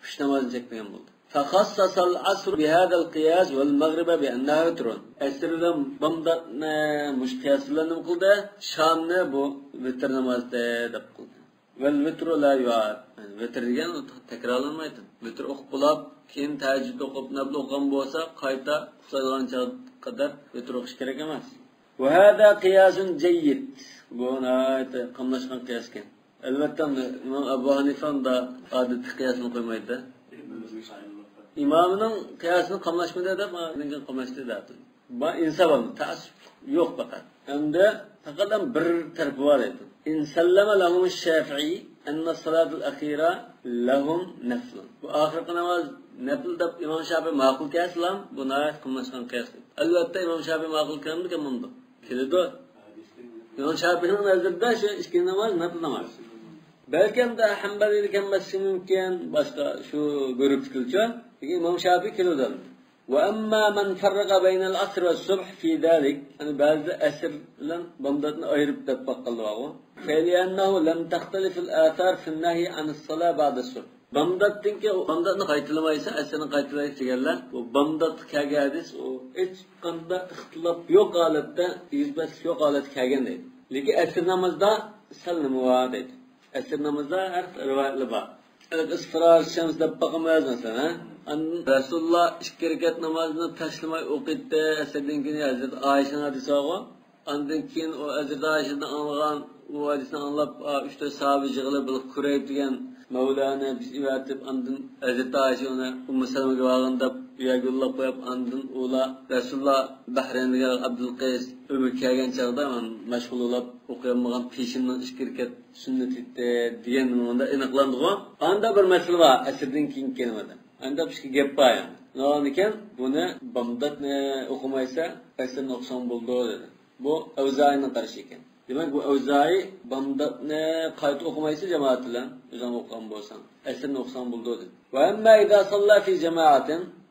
ئۈچ نامازنى چەكلىگەن بولدى. فخصص العصر بهذا القياس والمغرب بأنها وتر. ئەسىر بىلەن بامداتنى مۇشۇ قىياس بىلەن نېمە قىلدى؟ شامنى بۇ ۋىتىر نامازى دەپ قىلدى. والوتر لا يعاد. يەنى ۋىتىر دېگەن ئۇ تەكرارلانمايدۇ. ۋىتىر ئوقۇپ بولاپ، كېيىن تەھەججۇد ئوقۇپ، نەپلى ئوقۇغان بولسا، قايتا ئۇخلايدىغان چاغقا قەدەر ۋىتىر ئوقۇش كېرەك ئەمەس. وهذا قياس جيد. بۇ ناھايىتى قاملاشقان قىياس ئىكەن. ئەلۋەتتە، ئىمام ئەبۇ ھەنىفە ئۇندا ئادەتتىكى قىياسنى قويمايدۇ. ئىمامنىڭ قىياسىنى قاملاشمىدى دەپ، ئاندىن كېيىن قاملاشتى دەپ. بۇ ئىنساپ ئالدى، تەئەسسۇپلۇق يوق پەقەت. ئەمدى پەقەت بىر تەرىپى بار ئىدى. إن سلم لهم الشافعي أن الصلاة الأخيرة لهم نفل. بۇ ئاخىرقى ناماز نەپل دەپ ئىمام شافىئى ماقۇل كەلسىلا، بۇ ناھايىتى قاملاشقان قىياس. ئەلۋەتتە، ئىمام شافىئى ماقۇل كەلمىدىكەن بۇنداق. كېلىدۇ. ئىمام شافىئىنىڭ نەزىرىدە شۇ ئىككى ناماز نەپل ناماز. بەلكىم دە ھەمبەلىيلىك ئەمەسلىكى مۇمكىن، باشقا شۇ گۇرۇپتىكىلىچۇ. لېكىن ئىمام شافىئى كېلىدۇ. وأما من فرق بين العصر والصبح في ذلك، يەنى بەزىدە ئەسىر بىلەن بامداتنى ئايرىپ دەپ باققانلار بارغۇ. فلأنه لم تختلف الآثار في النهي عن الصلاة بعد الصبح. بامداتتىن كېيىن بامداتنى قايتىلىمايسەن، ئەسىرنى قايتىلايسەن دېگەنلەر، بۇ بامداتقا كەلگەن ھەدىس، ئۇ ھېچقانداق ئىختىلاپ يوق ھالەتتە، يۈز بەسلىك يوق ھالەتتە كەلگەن دەيدۇ. لېكىن ئەسىر نامازدا سەل نېمە بار دەيدۇ. ئەسىر نامازدا ھەر رىۋايەتلەر بار. ئىسفىرار شەمس دەپ باقىمىز، مەسىلەن، ھە؟ ئاندىن رەسۇلۇللا ئىككى رەكەت نامازنى تاشلىماي ئوقۇيتتى، ئەسىردىن كېيىن ھەزرىتى ئائىشىنىڭ ھەدىسى بارغۇ. ئاندىن كېيىن ئۇ ھەزرىتى ئائىشىدىن ئاڭلىغان، ئۇ ھەدىسنى ئاڭلاپ، ئا، ئۈچ تۆت ساھابە يىغىلىپ، بىر قۇرەيب دېگەن مەۋلانى بىز ئەۋەتىپ، ئاندىن ھەزرىتى ئائىشە ئۇنى ئۇممۇ سەلمىگە بارغىن دەپ، ئۇ يەرگە يوللاپ قويۇپ، ئاندىن ئۇلار رەسۇلۇللا بەھرەينگە ئابدۇلقەيس ئۆمىگە كەلگەن چاغدا مەن مەشغۇل بولاپ ئوقۇيالمىغان پېشىمنىڭ ئىككى رەكەت سۈننىتى دېگەن مۇندا ئېنىقلاندىغۇ. ئاندا بىر مەسىلە بار، ئەسىردىن كېيىن كېلىمىدى. ئاندا بىر ئىككى گەپ بار يەنى. نېمىكەن، بۇنى بامداتنى ئوقۇمايسەن، ئەسىرنى ئوقۇساڭ بولىدۇ دېدى. بۇ ئەۋزائىينىڭ قارىشى ئىكەن. دېمەك، بۇ ئەۋزائىي بامداتنى قايتا ئوقۇمايسەن جامائەت بىلەن، ئۆزۈڭ ئوقۇغان بولساڭ، ئەسىرنى ئوقۇساڭ بولىدۇ دېدى. وأما إذا صلى في جماعة،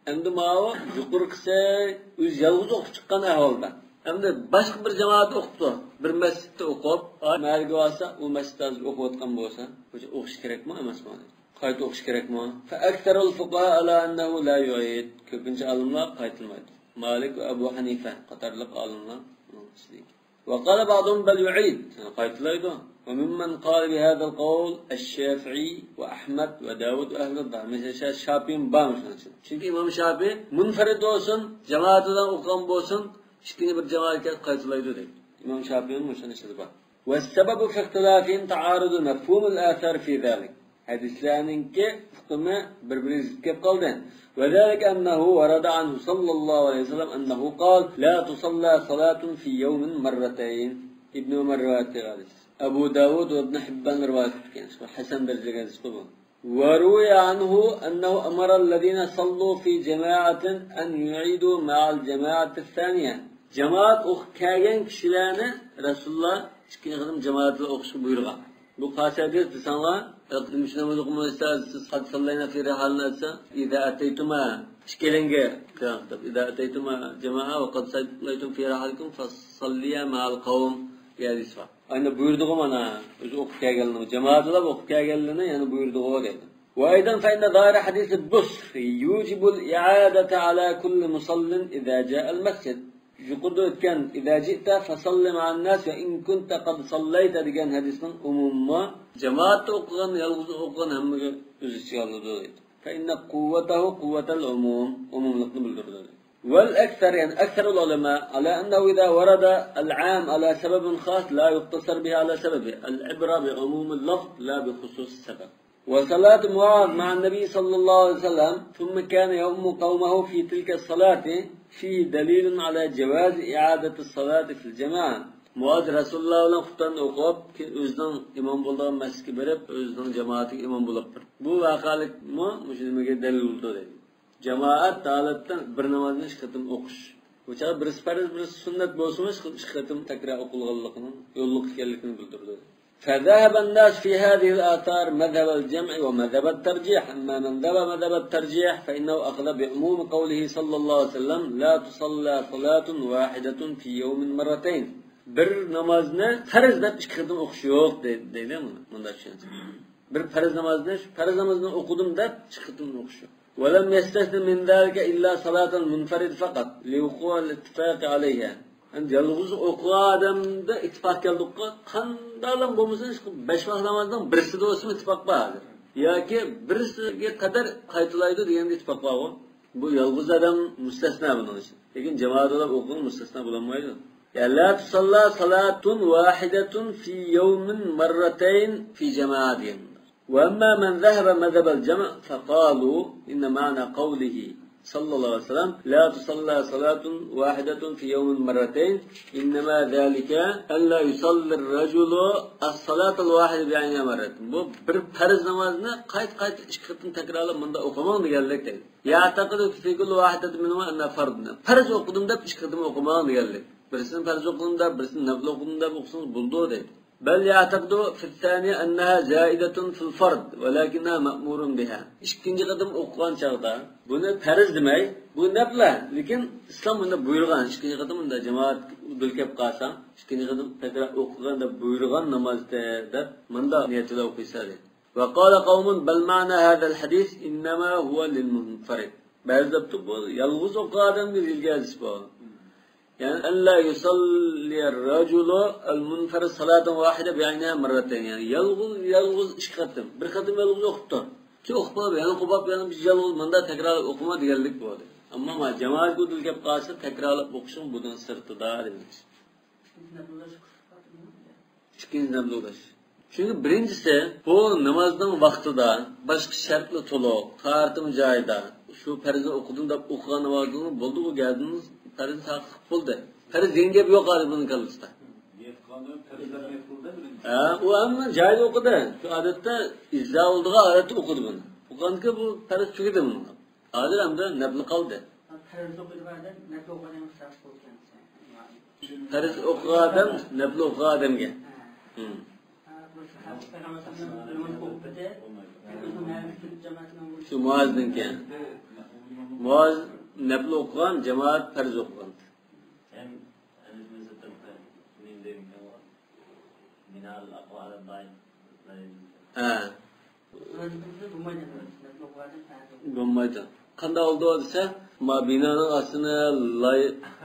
ئەمدى ماۋۇ يۇقىرىقىسى ئۆزى يالغۇز ئوقۇپ چىققان ئەھۋالدا. ئەمدى باشقا بىر جامائەت ئوقۇپتۇ. بىر مەسچىتتە ئوقۇپ، ئاي مەھەللىگە بارسا، ئۇ مەسچىتتە ھازىر ئوقۇۋاتقان بولسا، بۇ ئوقۇش كېرەكمۇ ئەمەسمۇ؟ قايتا ئوقۇش كېرەكمۇ؟ فأكثر الفقهاء على أنه لا يعيد. كۆپىنچە ئالىملار قايتىلىمايدۇ. مالىك ۋە ئەبۇ ھەنىفە قاتارلىق ئالىملار بۇنىڭ ئىچىدىكى. وقال بعضهم بل يعيد. قايتىلايدۇ. وممن قال بهذا القول الشافعي وأحمد وداود وأهل الظاهر. مەسىلەن، شا-، شاپىيمۇ بارمۇ شۇنىڭ ئىچىدە؟ چۈنكى ئىمام شاپىي مۇنفەرىد بولسۇن، جامائەت بىلەن ئوقۇغان بولسۇن، ئىككىنچى بىر جامائەتكە قايتىلايدۇ دەيدۇ. ئىمام شاپىيمۇ شۇنىڭ ئىچىدە بار. والسبب في اختلافهم تعارض مفهوم الآثار في ذلك. ھەدىسلەرنىڭكى ئۇقۇمى بىر-بىرىگە زىت كېلىپ قالدى. وذلك أنه ورد عنه صلى الله عليه وسلم أنه قال: لا تصلى صلاة في يوم مرتين. ئىبن ئۆمەر رىۋايەت قىلغان ھەدىس. ئەبۇ داۋۇد ۋە ئىبن ھىببان رىۋايەت قىلغان. ھەسەن دەرىجىلىك ھەدىس بۇ. وروي عنه أنه أمر الذين صلوا في جماعة أن يعيدوا مع الجماعة الثانية. جامائەت ئوقۇپ كەلگەن كىشىلەرنى رەسۇلۇللا ئىككىنچى قېتىم جامائەت بىلەن ئوقۇشقا بۇيرۇغان. بۇ قايسى ھەدىس دېسەڭلار، نېمە ئۈچۈن ناماز ئوقۇمايسىز؟ سىز قد صلينا في رحالنا دېسە، إذا أتيتما، ئىككىلەڭگە، إذا أتيتما جماعة وقد صليتم في رحالكم فصليا مع القوم دېگەن ھەدىس بار. ئەنە بۇيرۇدىغۇ مانا، ئۆزى ئوقۇپ كەلگەنلىرىنى، جامائەت بىلەن ئوقۇپ كەلگەنلىرىنى يەنە بۇيرۇدىغۇ دەيدۇ. وأيضا فإن ظاهر حديث بصر يوجب الإعادة على كل مصل إذا جاء المسجد. يۇقىرىدا ئۆتكەن إذا جئت فصل مع الناس وإن كنت قد صليت دېگەن ھەدىسنىڭ ئومۇمىمۇ جامائەتتە ئوقۇغان، يالغۇز ئوقۇغان ھەممىگە ئۆز ئىچىگە ئالىدۇ دەيدۇ. فإن قوته قوة العموم، ئومۇملۇقنى بىلدۈرىدۇ. والأكثر، يەنى أكثر العلماء، على أنه إذا ورد العام على سبب خاص لا يقتصر به على سببه. العبرة بعموم اللفظ لا بخصوص السبب. وصلاة معاذ مع النبي صلى الله عليه وسلم، ثم كان يؤم قومه في تلك الصلاة، فيه دليل على جواز إعادة الصلاة في الجماعة. مۇئاز رەسۇلۇللا بىلەن خۇتبىنى ئوقۇپ، كېيىن ئۆزىنىڭ ئىمام بولىدىغان مەسچىتكە بېرىپ، ئۆزىنىڭ جامائىتىگە ئىمام بولۇپ بېرىپتۇ. بۇ ۋەقەلىكمۇ مۇشۇ نېمىگە دەلىل بولىدۇ دەيدۇ. جامائەت ھالەتتە بىر نامازنى ئىككى قېتىم ئوقۇش. بۇ چاغدا بىرسى پەرز، بىرسى سۈننەت بولسىمۇ، ئىككى قېتىم تەكرار ئوقۇلغانلىقىنىڭ يوللۇق ئىكەنلىكىنى بىلدۈرىدۇ. فذهب الناس في هذه الآثار مذهب الجمع ومذهب الترجيح. أما من ذهب مذهب الترجيح فإنه أخذ بعموم قوله صلى الله عليه وسلم: لا تصلى صلاة واحدة في يوم مرتين. بىر نامازنى پەرز دەپ ئىككى قېتىم ئوقۇش يوق دەي-، دەيدۇ، مۇنداق چۈشەنسە. بىر پەرز نامازنى، پەرز نامازنى ئوقۇدۇم دەپ ئىككى قېتىم ئوقۇش يوق. ولم يستثن من ذلك إلا صلاة المنفرد فقط لوقوع الاتفاق عليها. ئەمدى يالغۇز ئوقۇغان ئادەمدە ئىتتىپاق كەلدۇققۇ، قانداقلا بولمىسۇن، شۇ بەش ۋاق نامازنىڭ بىرسىدە بولسىمۇ ئىتتىپاق بار ھازىر. ياكى بىرسىگە قەدەر قايتىلايدۇ دېگەندە ئىتتىپاق بارغۇ. بۇ يالغۇز ئادەم مۇستەسنا بۇنىڭ ئىچىدىن. لېكىن جامائەت بولۇپ ئوقۇغان مۇستەسنا بولالمايدۇ. يا لا تصلى صلاة واحدة في يوم مرتين في جماعة دېگەن. وأما من ذهب مذهب الجمع فقالوا إن معنى قوله صلى الله عليه وسلم: لا تصلى صلاة واحدة في يوم مرتين، إنما ذلك أن لا يصلي الرجل الصلاة الواحدة بعينها مرتين. بۇ بىر پەرز نامازنى قايتا-قايتا ئىككى قېتىم تەكرارلاپ مۇنداق ئوقۇماڭ دېگەنلىك دەيدۇ. يعتقد في كل واحدة منهما أنها فرض. پەرز ئوقۇدۇم دەپ ئىككى قېتىم ئوقۇماڭ دېگەنلىك. بىرسىنى پەرز ئوقۇدۇم دەپ، بىرسىنى نەپىل ئوقۇدۇم دەپ ئوقۇسىڭىز بولىدۇ دەيدۇ. بل يعتقد في الثانية أنها زائدة في الفرض ولكنها مأمور بها. ئىككىنچى قېتىم ئوقۇغان چاغدا بۇنى پەرز دېمەي، بۇ نەپلە، لېكىن ئىسلام بۇنى بۇيرۇغان، ئىككىنچى قېتىم بۇنداق جامائەت دۇل كەپ قالسا، ئىككىنچى قېتىم تەكرار ئوقۇغان دەپ بۇيرۇغان نامازدە دەپ مۇنداق نىيەت بىلەن ئوقۇيسا دەيدۇ. وقال قوم بل معنى هذا الحديث إنما هو للمنفرد. بەزى دەپتۇ، بۇ يالغۇز ئوقۇغان ئادەمگە دېيىلگەن ھەدىس بۇ. يەنى أن لا يصلي الرجل المنفرد صلاة واحدة بعينها مرتين. يەنى يالغۇز، يالغۇز ئىككى قېتىم. بىر قېتىم يالغۇز ئوقۇپتۇ. كېيىن ئوقۇپ بولۇپ، يەنە قوپاپ، يەنە بىر يالغۇز مۇنداق تەكرارلاپ ئوقۇما دېگەنلىك بۇ. ئەمما ما جامائەت بۇ دۇل كەپ قالسا، تەكرارلاپ ئوقۇشۇڭ بۇنىڭ سىرتىدا دېمەكچى. ئىككىنچى نەپلى ئوقۇش. چۈنكى بىرىنچىسى، بۇ نامازنىڭ ۋاقتىدا باشقا شەرتلىرى تولۇق، تاھارىتىمۇ جايىدا، شۇ پەرزنى ئوقۇدۇم دەپ ئوقۇغان نامازىڭ بولدى، ئۇ گەردىن پەرز تاقىق بولدى. پەرز دېگەن گەپ يوق ھازىر بۇنىڭ كاللىسىدا. ھە، ئۇ ھەممە جايىدا ئوقۇدى. شۇ ئادەتتە ئىجزا بولىدىغان ھالەتتە ئوقۇدى بۇنى. ئوقۇغاندىكىن بۇ پەرز تۈگىدى بۇنىڭ. ھازىر ئەمدى نەپلى قالدى. پەرز ئوقۇيدىغان ئادەم نەپلى ئوقۇغان ئادەمگە خاس بولىدىكەن. پەرز ئوقۇغان ئادەم نەپلى ئوقۇغان ئادەمگە. ھە. ھىم. ھە، بۇ ساھابە پەيغەمبەر سەللەللاھۇ ئەلەيھى ۋەسەللەم ئوقۇپ بىردى. شۇ مۇئازنىڭكى. مۇئاز نەپلى ئوقۇغان، جامائەت پەرز ئوقۇغان. ھە. بولمايدۇ. قانداق بولىدۇ دېسە، ما بىنانىڭ ئاستىنى لاي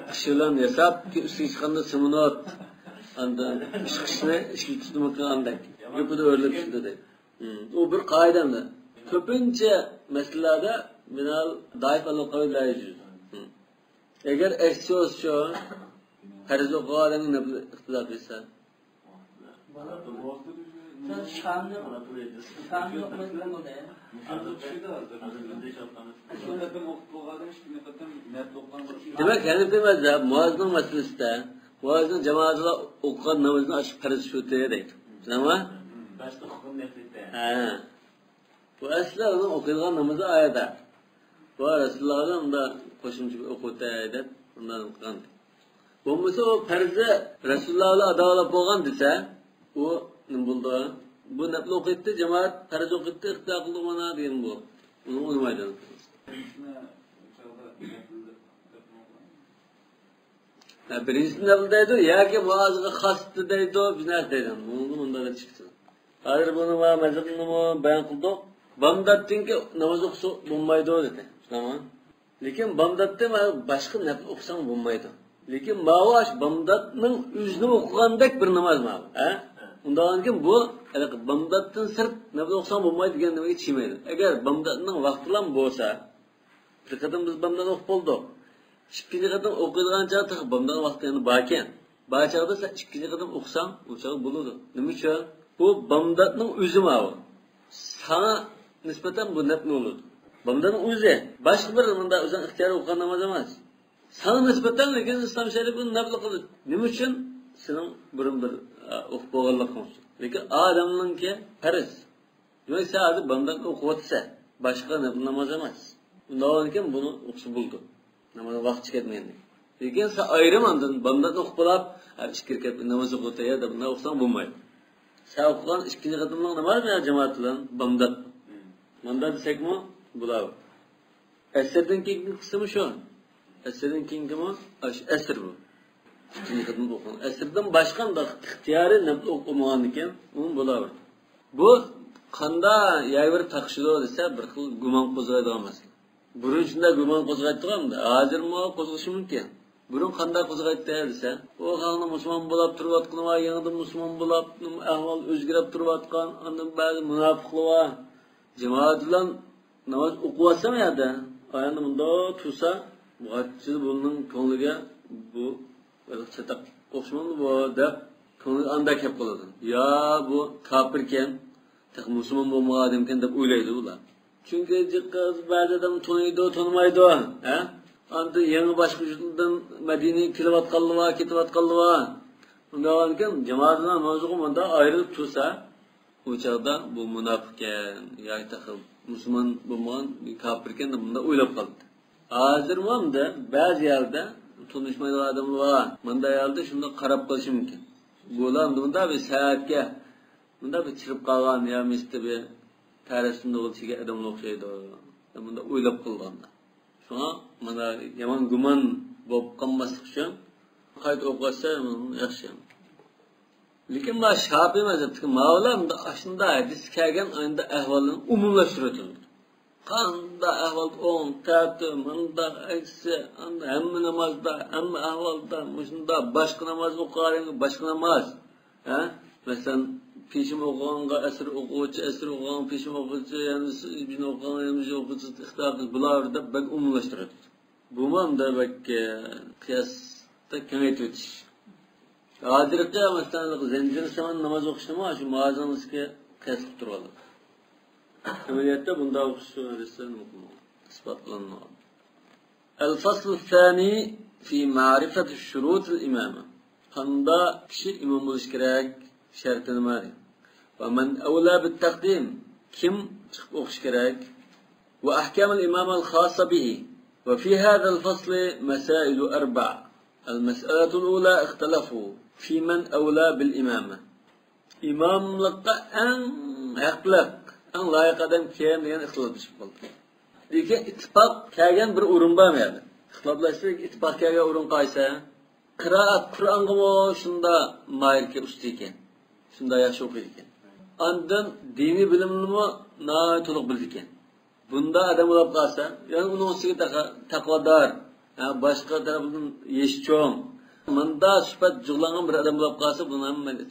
قىش بىلەن ياساپ، كېيىن ئۈستىگە چىققاندا سېمونت، ئاندىن ئىش قىشنى ئىشىكى تۇتمىغان ئاندەك. يوپىدا ئۆرۈلۈپ چۈشىدۇ دەيدۇ. ئۇ بىر قائىدە ئەمدى. كۆپىنچە مەسىلىلەردە بىنال دائىپ ئەلقەۋى لا يجوز. ئەگەر ئەكسىچە بولسىچۇ، پەرز ئوقۇغان ئادەمگە نەپلى ئىقتىدا قىلسا. دېمەك، ھەنىفىي مەزھەپ مۇئەززىننىڭ مەسىلىسىدە، مۇئەززىنىڭ جامائىتىدا ئوقۇغان نامىزىنى ئاشۇ پەرز شۇتى دەيدۇ. شۇنداقمۇ؟ ھە. بۇ ئەسلى ئۇنىڭ ئوقۇيدىغان نامىزى ئايەتتە. بۇ رەسۇلۇللاھنىڭ ئۇندا قوشۇمچە بىر ئوقۇۋېتەي دەپ ئۇنداق قىلغان. بولمىسا ئۇ پەرزى رەسۇلۇللا بىلەن ئاداۋالىق بولغان دېسە، ئۇ نېمە بولىدۇ؟ بۇ نەپلى ئوقۇيتتى، جامائەت پەرز ئوقۇيتتى، ئىقتىدا قىلدى مانا دېگەن بۇ. ئۇنى ئۇنىمايدۇ. ھە، بىرىنچىسىنى نەپلى دەيدۇ، ياكى مۇئازىغا خاستى دەيدۇ، بىر نەرسە دەيدۇ. بۇنىڭدا مۇنداق چىقتى. ھازىر بۇنى ما مەزھەپنىمۇ بايان قىلدۇق. بامداتتىن كېيىن ناماز ئوقۇسا بولمايدۇ دېدى. شۇنداقمۇ؟ لېكىن بامداتتا مانا باشقا نەپلى ئوقۇساڭ بولمايدۇ. لېكىن ماۋۇ ئاشۇ بامداتنىڭ ئۆزىنى ئوقۇغاندەك بىر ناماز ماۋۇ. ھە؟ ئۇنداقتىن كېيىن بۇ ھېلىقى بامداتتىن سىرت نەپلى ئوقۇساڭ بولمايدۇ دېگەن نېمىگە چىدىمايدۇ. ئەگەر بامداتنىڭ ۋاقتىلا بولسا، بىر قېتىم بىز بامدات ئوقۇپ بولدۇق. ئىككىنچى قېتىم ئوقۇيدىغان چاغدا تېخى بامدات ۋاقتى يەنە باركەن. بار چاغدا سەن ئىككىنچى قېتىم ئوقۇساڭ، ئۇ چاغدا بولىدۇ. نېمە ئۈچۈن؟ بۇ بامداتنىڭ ئۆزى ماۋۇ. ساڭا نىسبەتەن بۇ نەپلى بولىدۇ. بامداتنىڭ ئۆزى. باشقا بىر مۇنداق ئۆزۈڭ ئىختىيارىي ئوقۇغان ناماز ئەمەس. ساڭا نىسبەتەن، لېكىن ئىسلام شەرىپىنى نەپلى قىلدى. نېمە ئۈچۈن؟ سېنىڭ بۇرۇن بىر، ئە، ئوقۇپ بولغانلىقىڭ ئۈچۈن. لېكىن ئادەمنىڭكى پەرز. دېمەك، سەن ھازىر بامداتنى ئوقۇۋاتىسەن. باشقا نەپلى ناماز ئەمەس. ئۇنداق بولغاندىكىن بۇنى ئوقۇسا بولىدۇ. نامازنىڭ ۋاقتى كەتمىگەندىن. لېكىن سەن ئايرىم ئاندىن بامداتنى ئوقۇپ بولاپ، ھە، ئىككى رەكەت ناماز ئوقۇۋاتاي يا دەپ بۇنداق ئوقۇساڭ بولمايدۇ. سەن ئوقۇغان ئىككىنچى قېتىملىق ناماز يا جامائەت بىلەن بامدات. مامدات دېسەكمۇ بولاۋېرىدۇ. ئەسىردىن كېيىنكى قىسمى شۇ. ئەسىردىن كېيىنكىمۇ ئاشۇ ئەسىر بۇ. ئىككىنچى قېتىم ئوقۇڭ. ئەسىردىن باشقا ئۇنداق ئىختىيارىي نەپلى ئوقۇمىغاندىكىن ئۇمۇ بولاۋېرىدۇ. بۇ قاندا يايۋېرىپ تاقىشىدۇ دېسە، بىر خىل گۇمان قوزغايدىغان مەسىلە. بۇرۇن شۇنداق گۇمان قوزغايتتىغۇ ئەمدى، ھازىرمۇ قوزغىشى مۇمكىن. بۇرۇن قانداق قوزغايتتى دېسە، ئۇ خەقنىڭ مۇسۇلمان بولاپ تۇرۇۋاتقىنى بار، يېڭىدىن مۇسۇلمان بولاپ، ئەھۋال ئۆزگىرىپ تۇرۇۋاتقان، ئاندىن بەزى مۇناپىقلار بار. جامائەت بىلەن ناماز ئوقۇۋاتسام يەردە، ئاياندا مۇنداق تۇرسا، غاچچىدە بۇنىڭ كۆڭلىگە بۇ بىر چاتاق ئوخشىمامدۇ بۇ دەپ، كۆڭلىگە ئانداق كەپ قالىدۇ. يا بۇ كاپىركەن، تېخى مۇسۇلمان بولمىغان ئادەمكەن دەپ ئويلايدۇ بۇلار. چۈنكى جىق بەزى ئادەم تونۇيدۇ، تونۇمايدۇ، ھە؟ ئاندىن يېڭى باشقا يۇرتلاردىن مەدىنىگە كېلىۋاتقانلار بار، كېتىۋاتقانلار بار. ئۇنداق بولغاندىكىن جامائەت بىلەن ناماز ئوقۇپ مۇنداق ئايرىلىپ تۇرسا، ئۇ چاغدا بۇ مۇناپىقكەن ياكى تېخى مۇسۇلمان بولمىغان كاپىركەن دەپ مۇنداق ئويلاپ قالىدۇ. ھازىرمۇ ئەمدى بەزى يەردە تونۇشمايدىغان ئادەملەر بار. مۇنداق يەردە شۇنداق قاراپ قېلىشى مۇمكىن. بۇلار ئەمدى مۇنداق بىر سائەتكە، مۇنداق بىر چىرىپ قالغان يا مىستى بىر تەرەتتىن دولىسىگە ئادەملەر ئوخشايدۇ. مۇنداق ئويلاپ قالغاندا. شۇڭا مانا يامان گۇمان بولۇپ قالماسلىق ئۈچۈن قايتا ئوقۇۋاتسا ياخشى. لېكىن ما شاپىي مەزھەپتىكى ماۋۇلار مۇنداق ئاشۇنداق ھەدىستە كەلگەن ئاينىدا ئەھۋاللارنى ئومۇملاشتۇرۇۋېتىدۇ. قانداق ئەھۋالدا ئوڭ، تەتۈر، مۇنداق، ئەكسى، ئاندىن ھەممە نامازدا، ھەممە ئەھۋالدا مۇشۇنداق باشقا ناماز ئوقۇغانغا باشقا ناماز. ھە؟ مەسىلەن، پېشىم ئوقۇغانغا ئەسىر ئوقۇغۇچى، ئەسىر ئوقۇغانغا پېشىم ئوقۇغۇچى، يەنە ئىجمە ئوقۇغانغا يەنە ئىجمە ئوقۇغۇچى ئىختىلاپ قىلىپ، بۇلار دەپ بەك ئومۇملاشتۇرۇۋېتىدۇ. بۇمۇ ئەمدى بەك، ئە، قىياستا كېڭەيتىۋېتىش. ھازىرقى مەسىلەن زەنجىرسىمان ناماز ئوقۇشنىمۇ شۇ مۇئازىنىڭكىگە قىياس قىلىپ تۇرۇۋالىدۇ. ئەمەلىيەتتە بۇنداق ئوقۇش ھەدىستە ئىسپاتلانمىغان. الفصل الثاني في معرفة شروط الإمامة. قانداق كىشى ئىمام بولۇشى كېرەك؟ شەرتى نېمە؟ ومن أولى بالتقديم؟ كىم چىقىپ ئوقۇشى كېرەك؟ وأحكام الإمامة الخاصة به. وفي هذا الفصل مسائل أربع. المسألة الأولى اختلفوا في من أولى بالإمامة. ئىماملىققا ئەڭ ھەقلىق، ئەڭ لايىق ئادەم كىم دېگەن ئىختىلاپلىشىپ قالدى. لېكىن ئىتتىپاق كەلگەن بىر ئورۇن بار بۇ يەردە. ئىختىلاپلاشتى، ئىتتىپاق كەلگەن ئورۇن قايسى؟ قىرائەت، قۇرئانغىمۇ شۇنداق ماھىركەن، ئۇستا ئىكەن. شۇنداق ياخشى ئوقۇيدىكەن. ئاندىن دىنىي بىلىمنىمۇ ناھايىتى تولۇق بىلىدىكەن. بۇنداق ئادەم بولۇپ قالسا، يەنى ئۇنىڭ ئۈستىگە تەخە-، تەقۋادار، ھە، باشقا تەرەپتىن يېشى چوڭ. مۇنداق سۈپەت جۇغلانغان بىر ئادەم بولۇپ قالسا، بۇنى ھەممە مەيلى.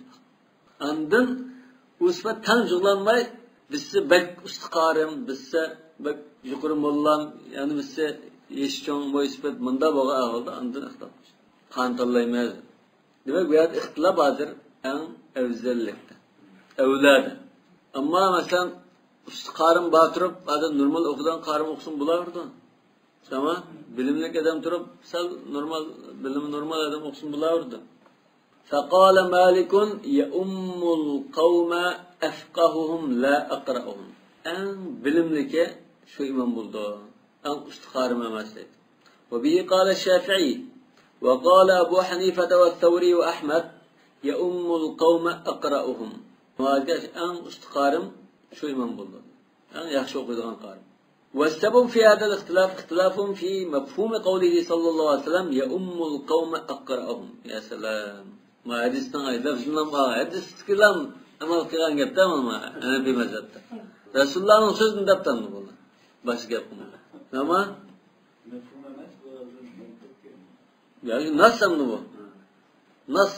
ئاندىن ئۇ سۈپەت تەڭ جۇغلانماي، بىرسى بەك ئۇستا قارىم، بىرسى بەك يۇقىرى موللام، يەنە بىرسى يېشى چوڭ، بوي سۈپەت مۇنداق بولغان ئەھۋالدا ئاندىن ئىختىلاپ قىلىش. قانۇن تاللايمىز. دېمەك، بۇ يەردە ئىختىلاپ ھازىر ئەڭ ئەۋزەللىكتە، ئەۋلەدە. ئەمما، مەسىلەن، ئۇستا قارىم بار تۇرۇپ، ھازىر نورمال ئوقۇيدىغان قارىم ئوقۇسۇن بولاۋېرىدۇ. تامام. بىلىملىك ئادەم تۇرۇپ، سەل نورمال، بىلىمى نورمال ئادەم ئوقۇسۇن بولاۋېرىدۇ. فقال مالك يؤم القوم أفقههم لا أقرأهم. ئەڭ بىلىملىكى شۇ ئىمام بولىدۇ. ئەڭ ئۇستا قارىم ئەمەس دەيدۇ. وبه قال الشافعي وقال أبو حنيفة والثوري وأحمد يؤم القوم أقرأهم. نامازدا ئەڭ ئۇستا قارىم شۇ ئىمام بولىدۇ. ئەڭ ياخشى ئوقۇيدىغان قارىم. والسبب في هذا الاختلاف اختلاف في مفهوم قوله صلى الله عليه وسلم يؤم القوم أقرأهم. يا سلام. ما ھەدىستىن ئايرىپ، شۇنداق ما ھەدىستىكىلەم ئەمەل قىلغان گەپتە، ما ھەنەفىي مەزھەپتە. رەسۇلۇللانىڭ سۆزىنى دەپ تامدى بۇنى. باشقا گەپ قىلمىدى. نېمە؟ مەفھۇم ئەمەس، بۇ ھازىر مەنتىق. ياكى ناس ئەمدى بۇ. ناس.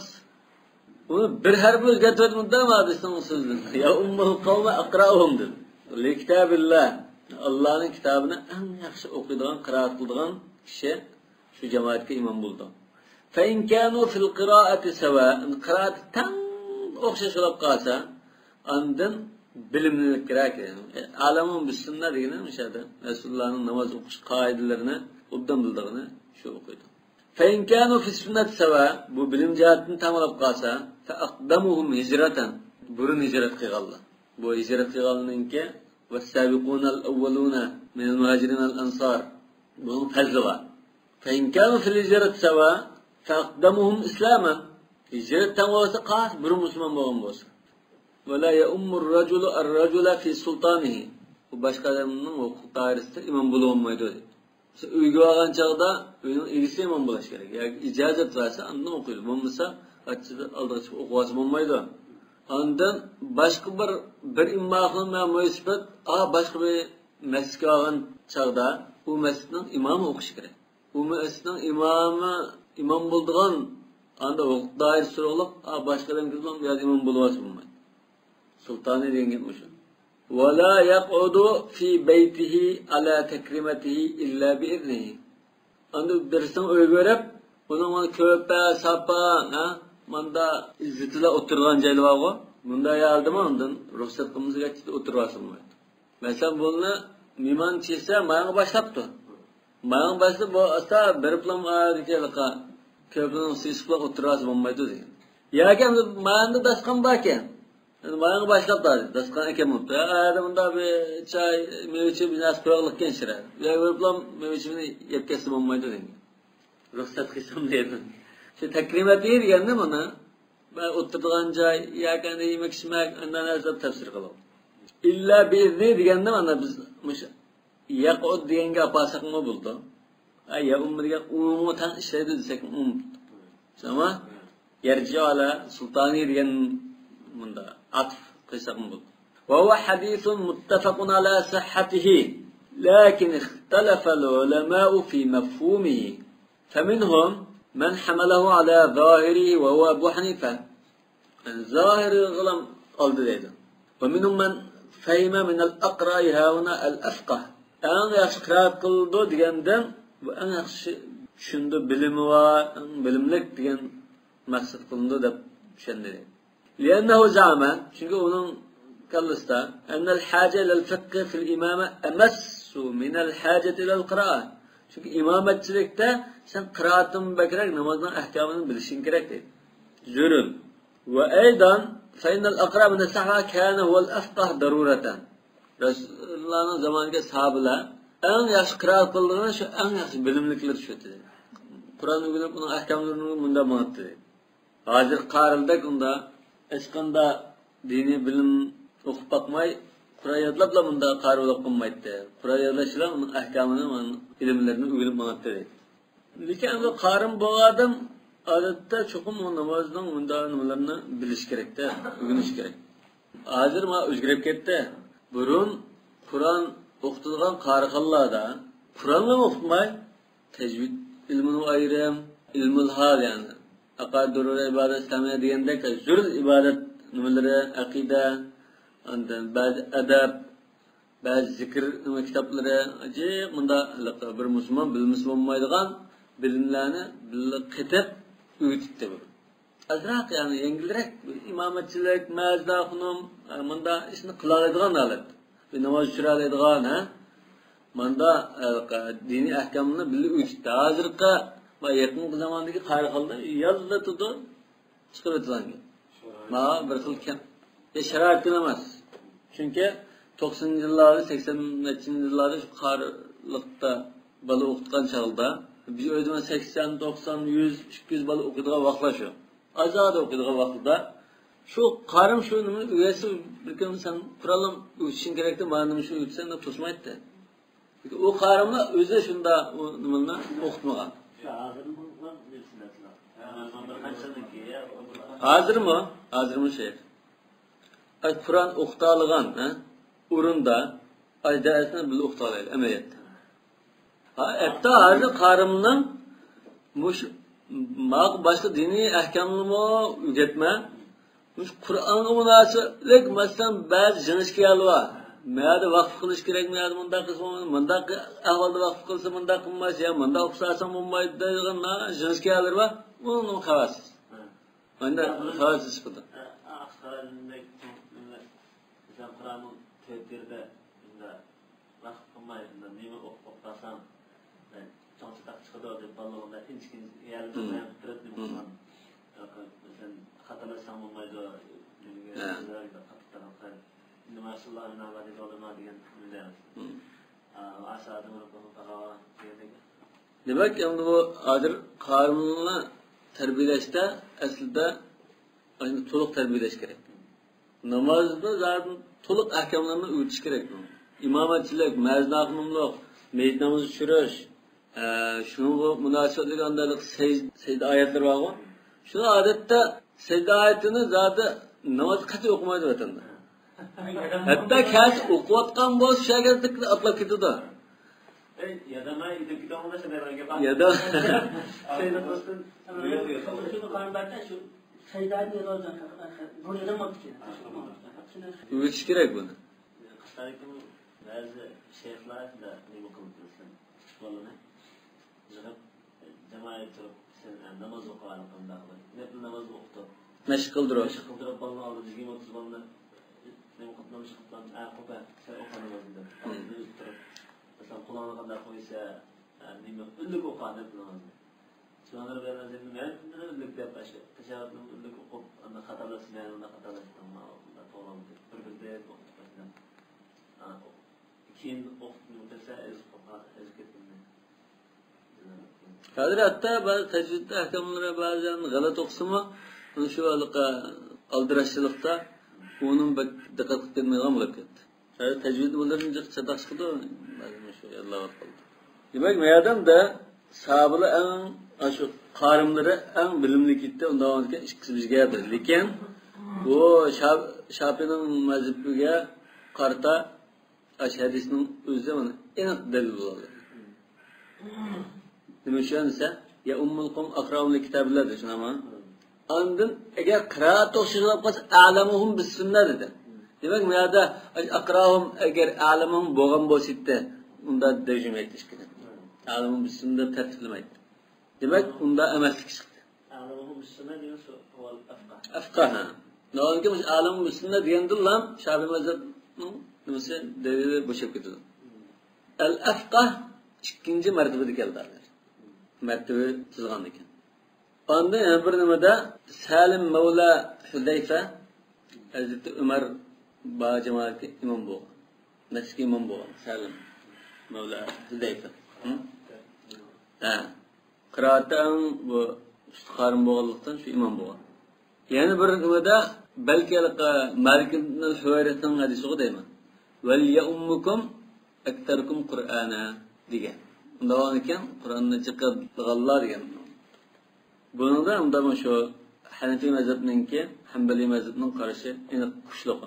ئۇنى بىر ھەرپنى ئۆزگەرتىۋەتمىدى، ما ھەدىسنىڭ سۆزىدىن. يؤم القوم أقرأهم دېدى. لكتاب الله. ئاللانىڭ كىتابىنى ئەڭ ياخشى ئوقۇيدىغان، قىرائەت قىلىدىغان كىشى شۇ جامائەتكە ئىمام بولىدۇ. فإن كانوا في القراءة سواء. قىرائەتتە تەڭ ئوخشاش بولۇپ قالسا، ئاندىن بىلىملىكرەك. ئەلەمۇ بىسسۇننە دېگىنى مۇشۇ يەردە. رەسۇلۇللانىڭ ناماز ئوقۇش قائىدىلىرىنى ئوبدان بىلىدىغىنى شۇ ئوقۇيدۇ. فإن كانوا في السنة سواء، بۇ بىلىم جەھەتتىن تەڭ بولۇپ قالسا، فأقدمهم هجرة، بۇرۇن ھىجرەت قىلغانلار. بۇ ھىجرەت قىلغانلارنىڭكى، والسابقون الأولون من المهاجرين والأنصار، بۇنىڭ پەزلى بار. فإن كانوا في الهجرة سواء، فأقدمهم إسلاما. ھىجرەت تەڭ بولسا، قاس بۇرۇن مۇسۇلمان بولغان بولسا. ولا يؤم الرجل الرجل في سلطانه. بۇ باشقا ئادەمنىڭ ھوقۇق دائىرىسىدە ئىمام بولۇۋالمايدۇ. مەسىلەن، ئۆيگە بارغان چاغدا ئۆينىڭ ئىگىسى ئىمام بولۇش كېرەك. ياكى ئىجازەت بەرسە، ئاندىن ئوقۇيدۇ. بولمىسا، قاچىدا ئالدىغا چىقىپ ئوقۇۋالسا بولمايدۇ. ئاندىن باشقا بىر، بىر ئىمام مەن مۇناسىۋەت، ئا، باشقا بىر مەسچىتكە بارغان چاغدا ئۇ مەسچىتنىڭ ئىمامى ئوقۇشى كېرەك. ئۇ مەسچىتنىڭ ئىمامى ئىمام بولىدىغان، ئاندا ھوقۇق دائىرىسى سورۇقلۇق، ئا، باشقا ئادەم كىرىپ بۇ يەردە ئىمام بولۇۋالسا بولمايدۇ. سۇلتانى دېگەن گەپ مۇشۇ. ولا يقعد في بيته على تكريمته إلا بإذنه. ئاندىن بىرسىنىڭ ئۆيىگە بېرىپ، ئۇنىڭ مانا كۆرپە، ساپا، ھە، ماندا ئىززىتىلا ئولتۇرغان جايلار بارغۇ. مۇنداق يەردىمۇ ئاندىن رۇخسەت قىلمىسا ئولتۇرۇۋالسا بولمايدۇ. مەسىلەن، بۇنى مېھمان چېسە ماياڭغا باشلاپتۇ. ماياڭغا باشلاپ، بۇ ئاستا بېرىپلا ئاياغدىكى ھېلىقى كۆرپىنىڭ ئۈستىگە چىقىپ ئولتۇرۇۋالسا بولمايدۇ دېگەن. ياكى ئەمدى ماياڭدا داستىخان باركەن. ئەمدى ماياڭغا باشلاپتۇ، داستىخان ئەكەلمەپتۇ. يا، ئەدە مۇنداق بىر چاي، مېۋە چېيىپ، بىر نەرسە قويۇۋالىدىكەن شىرە. يا، بېرىپلا مېۋە چېيىپلا يەپ كەتسە بولمايدۇ دېگەن. رۇخسەت قىلسام دەيدۇ. شۇ تەكرىمەتى دېگەندە مانا، مەن ئولتۇرىدىغان جاي، ياكى ئەنە يېمەك ئىچمەك، ئانداق نەرسىلەر تەپسىر قىلىدۇ. ئىللا بىئىزنى دېگەندە مانا بىز مۇشۇ يەقئۇد دېگەنگە ئاپارساقمۇ بولىدۇ. ھە، يەئۇممۇ دېگەن ئۇمۇمغا تەڭ ئىشلەيدۇ دېسەك ئۇمۇم. شۇنداقمۇ؟ يەرجىئۇ ئەلە سۇلتانى دېگەن مۇندا ئاتىپ قىلساقمۇ بولىدۇ. وهو حديث متفق على صحته، لكن اختلف العلماء في مفهومه، فمنهم من حمله على ظاهره وهو أبو حنيفة. يەنى زاھىرىغىلا ئالدى دەيدۇ. ومنهم من فهم من الأقرأ هاهنا الأفقه. ئەڭ ياخشى قىرائەت قىلىدۇ دېگەندىن، بۇ ئەڭ ياخشى چۈشىنىدۇ، بىلىمى بار، ئەڭ بىلىملىك دېگەن مەقسەت قىلىنىدۇ دەپ چۈشەندى. لأنه زعم، چۈنكى ئۇنىڭ كاللىسىدا، أن الحاجة إلى الفقه في الإمامة أمس من الحاجة إلى القراءة. چۈنكى ئىمامەتچىلىكتە سەن قىرائەتتىن بەكرەك نامازنىڭ ئەھكامىنى بىلىشىڭ كېرەك دەيدۇ. زۆرۈر. وأيضا فإن الأقرأ من الصحابة كان هو الأفقه ضرورة. رەسۇلۇللانىڭ زامانىدىكى ساھابىلەر ئەڭ ياخشى قىرائەت قىلىدىغىنى شۇ، ئەڭ ياخشى بىلىملىكلىرى شۇ ئىدى. قۇرئان ئۆگىنىپ، ئۇنىڭ ئەھكاملىرىنى مۇنداق ماڭاتتى. ھازىر قارىلدەك ئۇندا ھېچقانداق دىنىي بىلىم ئوقۇپ باقماي، قۇرئان يادلاپلا مۇنداق قارى بولۇپ قالمايتتى. قۇرئان يادلاش بىلەن ئۇنىڭ ئەھكامىنى، ئىلىملىرىنى ئۆگىنىپ ماڭاتتى. لېكىن ئەمدى قارىم بولغان ئادەم، ئادەتتە، چوقۇم ئۇ نامازنىڭ مۇنداق نېمىلىرىنى بىلىشى كېرەكتە، ئۆگىنىشى كېرەك. ھازىر ما ئۆزگىرىپ كەتتى. بۇرۇن قۇرئان ئوقۇتىدىغان قارىخانىلاردا قۇرئانلا ئوقۇتماي، تەجۋىد ئىلمىنى ئايرىم، ئىلمۇل ھال، يەنى ئەقائىد، دۇرۇر، ئىبادەت ئىسلامىيە دېگەندەك زۆرۈر ئىبادەت نېمىلىرى، ئەقىدە، ئاندىن بەزى ئەدەب، بەزى زىكىر نېمە كىتابلىرى، جىق مۇنداق ھېلىقى بىر مۇسۇلمان بىلمىسە بولمايدىغان بىلىملەرنى بىللە قېتىپ ئۆگىتىپتۇ بۇ. ئازراق، يەنى يەڭگىلرەك، ئىمامەتچىلىك، مەزىدە خۇنۇم، ئە، مۇنداق ئىشنى قىلالايدىغان ھالەت. بىر ناماز چۈشۈرەلەيدىغان، ھە؟ ماندا، ئە، دىنىي ئەھكامنى بىللە ئۆگىتىپتۇ. ھازىرقى ۋە يېقىنقى زاماندىكى قارىخانىلار ياللىتىدۇ، چىقىرىۋېتىدىغان گەپ. مانا بىر خىل كەم. يا شارائىتتىن ئەمەس. چۈنكى توقسىنىنچى يىللاردا، سەكسەن نەچچىنچى يىللاردا شۇ قارىلىقتا بالا ئوقۇتقان چاغدا، بىر ئۆيدە سەكسەن، توقسان، يۈز، ئىككى يۈز بالا ئوقۇيدىغان ۋاقىتلار شۇ. ئازادە ئوقۇيدىغان ۋاقتىدا شۇ قارىم شۇ نېمىنى ئۆگەتسە، بىر كۈن سەن قۇرئانلا ئۆگىتىشىڭ كېرەكتى، مانا نېمە شۇ ئۆگىتىسەن دەپ توسمايتتى. ئۇ قارىملا ئۆزى شۇنداق ئۇ نېمىنى ئوقۇتمىغان. ھازىرمۇ، ھازىرمۇ شەيخ. ئاي، قۇرئان ئوقۇتالىغان، ھە؟ ئورۇندا، ئاي، دەرسنى بىللە ئوقۇتالايدۇ، ئەمەلىيەتتە. ھا، ھەتتا ھازىر قارىمنىڭ مۇشۇ، ماقۇ باشقا دىنىي ئەھكامنىمۇ ئۆگەتمە، مۇشۇ قۇرئانغا مۇناسىۋەتلىك، مەسىلەن، بەزى جىڭىشكىيەلەر بار. مەدە ۋەقىپ قىلىش كېرەكمۇ، يا مۇنداق قىلسا، مۇنداق ئەھۋالدا ۋەقىپ قىلسا، مۇنداق قىلماس، يا مۇنداق ئوقۇسا ئاسان بولمايدۇ دەيدىغان جىڭىشكىيەلەر بار. ئۇنىڭ خەۋەرسىز. مەندە خەۋەرسىز چىقىدۇ. ئە، ئە، ئاقسارايدىن بەك چوڭ نېمىلەر. مەسىلەن، قۇرئاننىڭ تۆت يېرىدە مۇنداق ۋەقىپ قىلماي، مۇنداق نېمە ئوقۇپ، ئوقۇپ قالساڭ، مەن چوڭ چاتاق چىقىدۇ دەپ، بالىلىقىمدا ئىنچىكە يەرلىدىن مم. تايانىپ تۇرۇپ نېمە مم. قىلغان. مەسىلەن، خاتالاشساڭ بولمايدۇ، نېمىگە، ھە. سۆزلەرگە دىققەت قىلىپ قاراڭ. ئىننەما يەخشاللاھە مىن ئىبادىھىل ئۇلەما دېگەن نېمىلەر. مم. ئا، ئاسا ئادەم رەببىھۇ تەقۋا دېگەندەك. دېمەك، ئەمدى بۇ ھازىر قارىمنى تەربىيەلەشتە ئەسلىدە ئاشۇنداق تولۇق تەربىيەلەش كېرەك. نامازدا زادى تولۇق ئەھكاملارنى ئۆگىتىش كېرەك. ئىمامەتچىلىك، مەزىن ئاخۇنۇملۇق، مېيىت نامىزى چۈشۈرۈش، ئە، شۇنىڭغا مۇناسىۋەتلىك ئانداق سەج-، سەجدە ئايەتلىرى بارغۇ. شۇ ئادەتتە سەجدە ئايىتىنى زادى نامازدا قەتئىي ئوقۇمايدۇ ۋەتەندە. ھەتتا كەچ ئوقۇۋاتقان بولسا، شۇ يەرگە ئاتلاپ كېتىدۇ. ئەي، ياداماي، ئۆتۈپ كېتىۋالغان شۇنداق بىر گەپ بار. يادا. سەيدە قىلسۇن. شۇنى قارىمەن، شۇ سەيدانى يازغان بۇ يادام بوپتىكەن. ئۆگىتىش كېرەك بۇنى. قىسقىدىكى بەزى شەيخلەر نېمە قىلىپ بىلىسەن؟ كىچىك بالىنى يىغىپ، جامائەت تۇرۇپ، سەن، ئە، ناماز ئوقۇغانلىقىڭدا قىلىپ، نەپلى ناماز ئوقۇتۇپ، مەشىق قىلدۇرۇپ. مەشىق قىلدۇرۇپ، بالىنىڭ ئالدىدا يىگىرمە ئوتتۇز بالىنى نېمە قىلىپ، ناماز قىلىپ، ئە، قوپە، سەن ئوقۇ نامازنى دەپ، مم. ئالدىدا ئۆزى تۇرۇپ، مەسىلەن، قولۇڭنى قانداق قويسا، ئە، نېمە، ئۈنلۈك ئوقۇ نەپلى نامازنى. سۇبھان رەببىيەل ئەزىمنى مەن ئۈنلۈك دەپ، ئاشۇ تەشەھھۇدنى ئۈنلۈك ئوقۇپ، ئاندىن خاتالاشسا، مەن ئۇنداق خاتالاشتىم، مانا توغرا بولدى. بىر-بىردەك ئوقۇپ باشلىدىم. ھە، ئوقۇپ. كېيىن ئوقۇپ نېمە قىلسا، ئېزىپ قالغان، ئېزىپ كەتكەن. ھازىر ھەتتا بەزى تەجۋىد ئەھكاملىرى بەزەن غەلىتە ئوقۇسىمۇ، شۇ ھېلىقى ئالدىراشچىلىقتا ئۇنىڭ بەك دىققەت قىلىپ كەتمەيدىغان بولۇپ كەتتى. ھازىر تەجۋىد بۇلىرىنى جىق چاتاق چىقىدۇ، بەزى شۇ يادلاۋاتقاندا. دېمەك، مۇ يەردە ساھابىلەر ئەڭ، ئاشۇ قارىملىرى ئەڭ بىلىملىك ئىدى، ئۇنداق بولغاندىكىن ئىككىسى بىرگە بىر. لېكىن بۇ شا-، شاپىنىڭ مەزھىپىگە قارىتا ئاشۇ ھەدىسنىڭ ئۆزى مانا ئېنىق دەلىل بولالىدى. نېمە ئۈچۈن دېسە، يا ئۇممۇل قوم ئەقرائۇم لىكىتابىللا دېدى، شۇنداقمۇ؟ ئاندىن ئەگەر قىرائەت ئوخشاش بولۇپ قالسا، ئەلەمۇھۇم بىسسۈننە دېدى. دېمەك، بۇ يەردە ئەقرائۇم ئەگەر ئەلەمۇھۇم بولغان بولسا ئىدى، ئۇندا دەرجىمە ئېيتىش كېرەك. ئەلەمۇھۇم بىسسۈننە دەپ تەرتىپلىمەيدۇ. دېمەك، ئۇندا ئەمەسلىكى چىقتى. ئەلەمۇھۇم بىسسۈننە دېگەن سۆ-، ئەفقاھ. ئەفقاھ، ھە. ناۋادا مۇشۇ ئەلەمۇھۇم بىسسۈننە دېگەندىنلا شافىئى مەزھەبنىڭ نېمىسى، دەلىلى بوشاپ كېتىدۇ. ئەل ئەفقاھ ئىككىنچى مەرتىبىدە كەلدى ھازىر. مەرتىبە تىزغاندىكىن. ئاندىن يەنە بىر نېمىدە سالىم مەۋلا ھۇزەيفە ھەزرىتى ئۆمەر بار جامائەتكە ئىمام بولغان. مەسچىتكە ئىمام بولغان سالىم مەۋلا ھۇزەيفە. ھە؟ ھە. قىرائەتتە ئەڭ بۇ ئۇستىخارىم بولغانلىقتىن شۇ ئىمام بولغان. يەنە بىر نېمىدە بەلكى ھېلىقى مالىك ئىبن ھۇۋەيرىسنىڭ ھەدىسىغۇ دەيمەن. ۋەليەئۇممۇكۇم ئەكسەرۇكۇم قۇرئانا دېگەن. ئۇنداق بولغانىكەن، قۇرئاننى جىق بىلىدىغانلار دېگەن. بۇنىڭدا ئۇنداق شۇ ھەنىفىي مەزھەپنىڭكى ھەمبەلىي مەزھەپنىڭ قارىشى ئېنىق كۈچلۈك.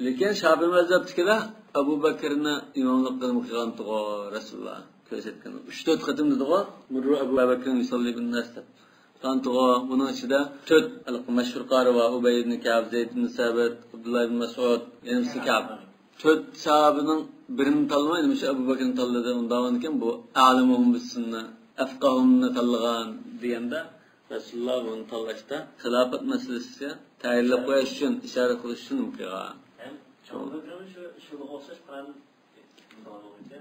لېكىن شاپىئىي مەزھەپتىكىلەر ئەبۇ بەكرىنى ئىماملىققا قىلغانتىغۇ رەسۇلۇللا كۆرسەتكەن. ئۈچ تۆت قېتىم دېدىغۇ، مۇررۇ ئەبۇ بەكرىن يۇسەللى بىنناس دەپ. قىلغانتىغۇ، بۇنىڭ ئىچىدە تۆت ھېلىقى مەشھۇر قارى بار، ئۇبەي ئىبن كەئب، زەيد ئىبن سابىت، ئابدۇللا ئىبن مەسئۇد، يەنىسى كەئب. تۆت ساھابىنىڭ بىرىنى تاللىماي، مۇشۇ ئەبۇ بەكرىنى تاللىدى. ئۇنداق بولغاندىكىن بۇ ئەلىمۇھۇم بىسسۇننا، ئەفقەھۇمنى تاللىغان دېگەندە، رەسۇلۇللا بۇنى تاللاشتا خىلاپەت مەسىلىسىگە تەيىنلەپ قويۇش ئۈچۈن، ئىشارە قىلىش ئۈچۈن بۇ قىلغان. ھەم شۇ، شۇ، شۇنىڭغا ئوخشاش قۇرئان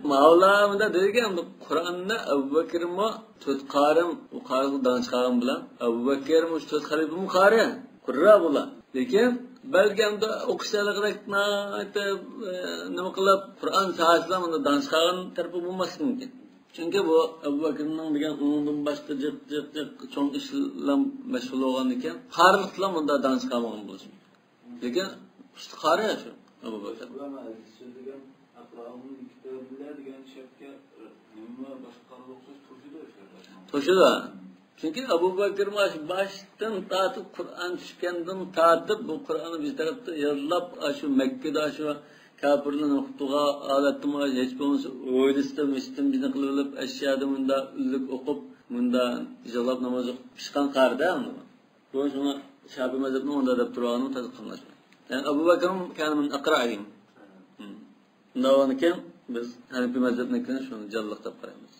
ماۋلا مۇنداق دېگەن، بۇ قۇرئاندا ئەبۇ بەكرمۇ تۆت قارىم، ئۇ قارىغا داڭ چىقارغان بىلەن، ئەبۇ بەكرمۇ شۇ تۆت خەلىپىمۇ قارى، قۇررا بۇلار. لېكىن بەلكى ئەمدى ئوقۇش ئەلقىدەك ناھايىتى، ئە، نېمە قىلىپ، قۇرئان ساھەسىدە مۇنداق داڭ چىقارغان تەرىپى بولماسلىقى مۇمكىن. چۈنكى بۇ ئەبۇ بەكرنىڭ دېگەن ئۇنىڭدىن باشقا جىق، جىق، جىق چوڭ ئىش بىلەن مەشغۇل بولغاندىكىن، قارىلىق بىلەن مۇنداق داڭ چىقارمىغان بولۇشى مۇمكىن. لېكىن ئۇستىخارى شۇ ئەبۇ بەكىر. ئۇلار مەن ھەدىس سۆزلىگەن ئەقرائۇمۇن كىتابىللە دېگەن شەرتكە نېمە باشقا قارىلىق سۆز توشىدۇ شۇ. توشىدۇ. چۈنكى ئەبۇ بەكىر ماش باشتىن تارتىپ، قۇرئان چۈشكەندىن تارتىپ، بۇ قۇرئاننى بىر تەرەپتە يادلاپ، ئاشۇ مەككىدە ئاشۇ كاپىرلارنى ئوقۇتىدىغان ھالەتتىمۇ، ھېچ بولمىسا ئويلىسىدىن، مىشتىن بىزنى قىلىۋېلىپ، ئەشيادە مۇندا ئۈنلۈك ئوقۇپ، مۇندا يىغلاپ ناماز ئوقۇپ پىشقان قارىدە ئۇنىڭ. بۇ شۇڭا شاپىئىي مەزھەپنىڭ ئۇنداق دەپ تۇرغانلىقى تازا قاملاشمايدۇ. يەنى ئەبۇ بەكرىم كان من أقرأهم. مم. شۇنداق بولغاندىكىن بىز ھەنىپىي مەزھەپنىڭكىنى شۇنى جانلىق دەپ قارايمىز.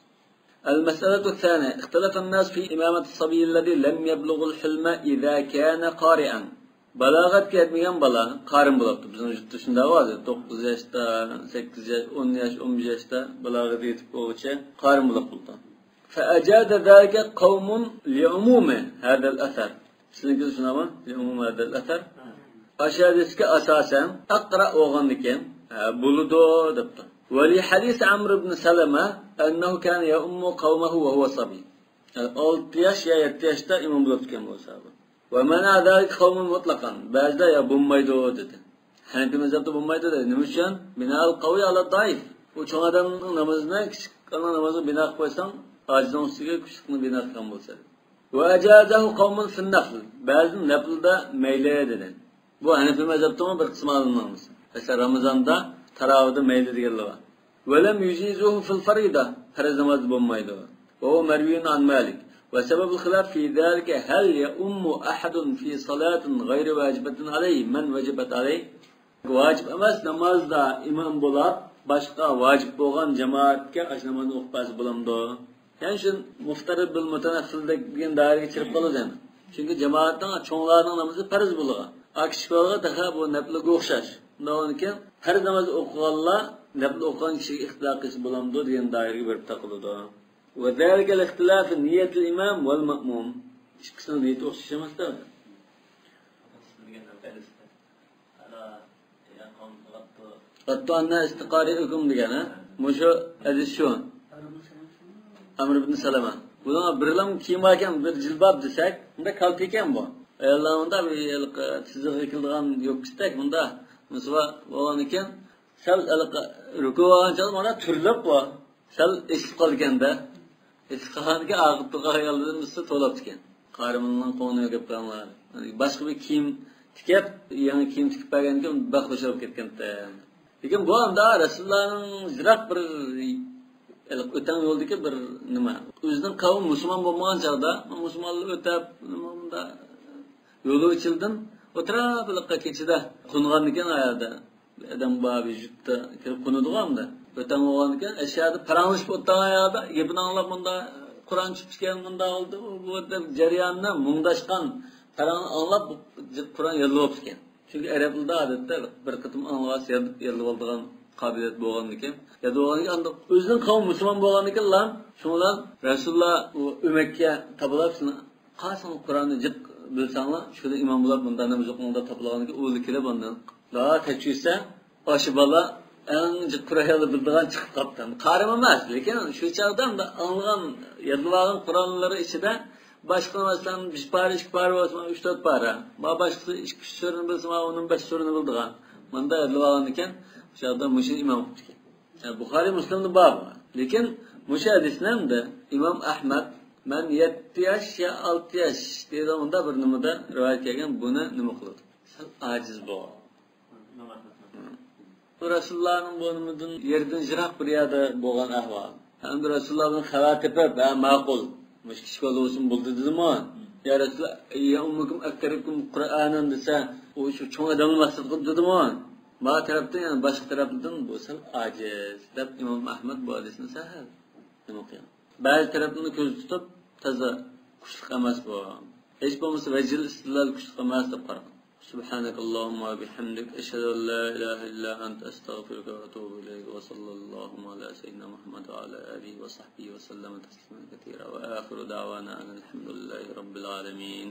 المسألة الثانية، اختلف الناس في إمامة الصبي الذي لم يبلغ الحلم إذا كان قارئا. بالاغەتكە يەتمىگەن بالا قارىم بولاپتۇ. بىزنىڭ يۇرتتا شۇنداق بار ھازىر. توققۇز ياشتا، سەككىز ياش، ئون ياش، ئون بىر ياشتا بالاغەتكە يېتىپ بولغۇچە قارىم بولاپ قالىدۇ. فأجاز ذلك قوم لعموم هذا الأثر. سىزنىڭكىدە شۇنداقمۇ؟ لعموم هذا الأثر. ئاشۇ ھەدىسكە ئاساسەن، ئەقرا بولغاندىكىن، ھە، بولىدۇ دەپتۇ. ولحديث عمرو بن سلمة أنه كان يؤم قومه وهو صبي. يەنى ئالتە ياش يا يەتتە ياشتا ئىمام بولۇپتىكەن بۇ ساھابە. ومنع ذلك قوم مطلقا. بەزىلەر يا بولمايدۇ دېدى. ھەنىپىي مەزھەپتە بولمايدۇ دەيدۇ. نېمە ئۈچۈن؟ بناء القوي على الضعيف. ئۇ چوڭ ئادەمنىڭ نامىزىنى كىچىك بالىنىڭ نامىزىغا بىنا قىلىپ قويساڭ، ئاجىزنىڭ ئۈستىگە كۈچلۈكنى بىنا قىلغان بولسا. وأجازه قوم في النفل. بەزى نەپلىدە مەيلى دېدى. بۇ ھەنىپىي مەزھەپتىمۇ بىر قىسىم ئالىملارنىڭ. مەسىلەن، رامىزاندا تاراۋىدا مەيلى دېگەنلەر بار. ولم يجيزوه في الفريضة. پەرز نامازدا بولمايدۇ. وهو مروي عن مالك. وسبب الخلاف في ذلك هل يؤم أحد في صلاة غير واجبة عليه من وجبت عليه؟ ۋاجىپ ئەمەس نامازدا ئىمام بولاپ، باشقا ۋاجىپ بولغان جامائەتكە ئاشۇ نامازنى ئوقۇپ بەرسە بولامدۇ؟ يەنى شۇ مۇفتەرىت بىل مۇتەنەففىلدەك دېگەن دائىرىگە كىرىپ قالىدۇ يەنە. چۈنكى جامائەتنىڭ، چوڭلارنىڭ نامىزى پەرز بولىدىغان. ئا، كىچىك بالىغا تېخى بۇ نەپلىگە ئوخشاش. شۇنداق بولغاندىكىن پەرز ناماز ئوقۇغانلار نەپلى ئوقۇغان كىشىگە ئىقتىدا قىلسا بولامدۇ دېگەن دائىرىگە بېرىپ تاقىلىدۇ. وذلك لاختلاف نية الإمام والمأموم. ئىككىسىنىڭ نىيىتى ئوخشاش ئەمەس-دە. قاتتو ئەننا ئىستىقارىئىكۇم دېگەن، ھە؟ مۇشۇ ھەدىس شۇ. ئەمر ئىبن سەلەمە. بۇنىڭ بىرلام كىيىم باركەن، بىر جىلباب دېسەك، بۇندا كالتە ئىكەن بۇ. ئاياللار مۇندا بىر ھېلىقى تىزىغا كېلىدىغان يوپكىسىدەك، مۇندا مۇسۇۋا بولغان ئىكەن. سەل ھېلىقى رۇكۇ بولغان چاغدا مانا تۈرلەپ بۇ. سەل ئېسىلىپ قالىدىكەن-دە. ئېسىلىپ قالغاندىكىن ئاغىپ تۇرغان ئايالدىن بىرسى توۋلاپتىكەن. قارىمۇننىڭ قوڭىنى گەپ قىلىڭلار. باشقا بىر كىيىم تىكەپ، يېڭى كىيىم تىكىپ بەرگەندىكىن بەك خۇش بولۇپ كەتكەنتى. لېكىن بۇ ئاندا رەسۇلۇللانىڭ يىراق بىر، ئۆتەڭ يولدىكى بىر نېمە. ئۆزىنىڭ قەۋمى مۇسۇلمان بولمىغان چاغدا، مۇسۇلمانلار ئۆتەپ، نېمە ئۇندا يولى ئېچىلدىن ئولتۇرۇپ ھېلىقى كېچىدە قونغاندىكىن ئايالدا. ئادەم بار بىر يۇرتتا كىرىپ قونىدىغان ئەمدى. ئۆتەڭ بولغاندىكىن، ئەشيادا پاراڭلىشىپ ئولتۇرغان ئايالدا گېپىنى ئاڭلاپ، مۇندا قۇرئان چۈشۈپتىكەن، مۇندا بولدى، بۇ، بۇ دەپ جەرياننى مۇڭداشقان پاراڭنى ئاڭلاپ، قۇرئان يادلىۋاپتىكەن. چۈنكى ئەرەبلەردە ئادەتتە بىر قېتىم ئاڭلىغاچ ياد-، يادلىۋالىدىغان قابىلىيەت بولغاندىكىن، ياد بولغاندىكىن، ئاندىن ئۆزىنىڭ قەۋمى مۇسۇلمان بولغاندىكىنلا، شۇنىڭ بىلەن رەسۇلۇللا ئۇ ئۆمەككە تاپىلاپ، سىلەر قالسىڭىز قۇرئاننى جىق بىلسەڭلار، شۇنى ئىمام بولاپ مۇنداق ناماز ئوقۇڭلار دەپ تاپىلىغاندىكىن، ئۇ كېلىپ ئاندىن دۇئا تەكشۈرسە، ئاشۇ بالا ئەڭ جىق قۇرئان يادلىۋالىدىغان چىقىپ قاپتۇ. قارىمۇ ئەمەس، لېكىن شۇ چاغدا ئاڭلىغان، يادلىۋالغان قۇرئانلىرى ئىچىدە باشقا، مەسىلەن، بىر پارە، ئىككى پارە بولسىمۇ، ئۈچ تۆت پارە. ما باشقىسى ئىككى ئۈچ سۈرىنى بىلسىمۇ، ئۇنىڭ بەش سۈرىنى بىلىدىغان. مۇنداق يادلىۋالغاندىكىن، شۇ چاغدا مۇشۇنى ئىمام قىپتىكەن. يەنى بۇخارىي، مۇسلىمدا بار بۇ. لېكىن مۇشۇ ھەدىسنى ئەمدى ئىمام ئەھمەد مەن يەتتە ياش يا ئالتە ياش دەيدىغان بىر نېمىدە رىۋايەت كەلگەن، بۇنى نېمە قىلىدۇ؟ سەل ئاجىز بولغان. بۇ رەسۇلۇللانىڭ بۇ نېمىدىن، يېرىدىن يىراق بىر يەردە بولغان ئەھۋال. ئەمدى رەسۇلۇللا بۇنى خەۋەر تېپىپ، ھە، ماقۇل، مۇشۇ كىچىك بالا بولسىمۇ بولدى دېدىمۇ؟ يا رەسۇلۇللا، يا ئۇممۇكۇم ئەكتەرىكۇم قۇرئانەن دېسە، ئۇ شۇ چوڭ ئادەمنى مەقسەت قىلىپ دېدىمۇ؟ ما تەرەپتىن، يەنى باشقا تەرەپتىن بۇ سەل ئاجىز دەپ ئىمام ئەھمەد بۇ ھەدىسنى سەل نېمە قىلغان. بەزى تەرەپلىرىنى كۆزدە تۇتۇپ، تازا كۈچلۈك ئەمەس بۇ. ھېچ بولمىسا ۋەجھىل ئىستىدلال كۈچلۈك ئەمەس دەپ قارىغان. سبحانك اللهم وبحمدك، أشهد أن لا إله إلا أنت، أستغفرك وأتوب إليك، وصلى الله على سيدنا محمد وعلى آله وصحبه وسلم تسليما كثيرا، وآخر دعوانا أن الحمد لله رب العالمين.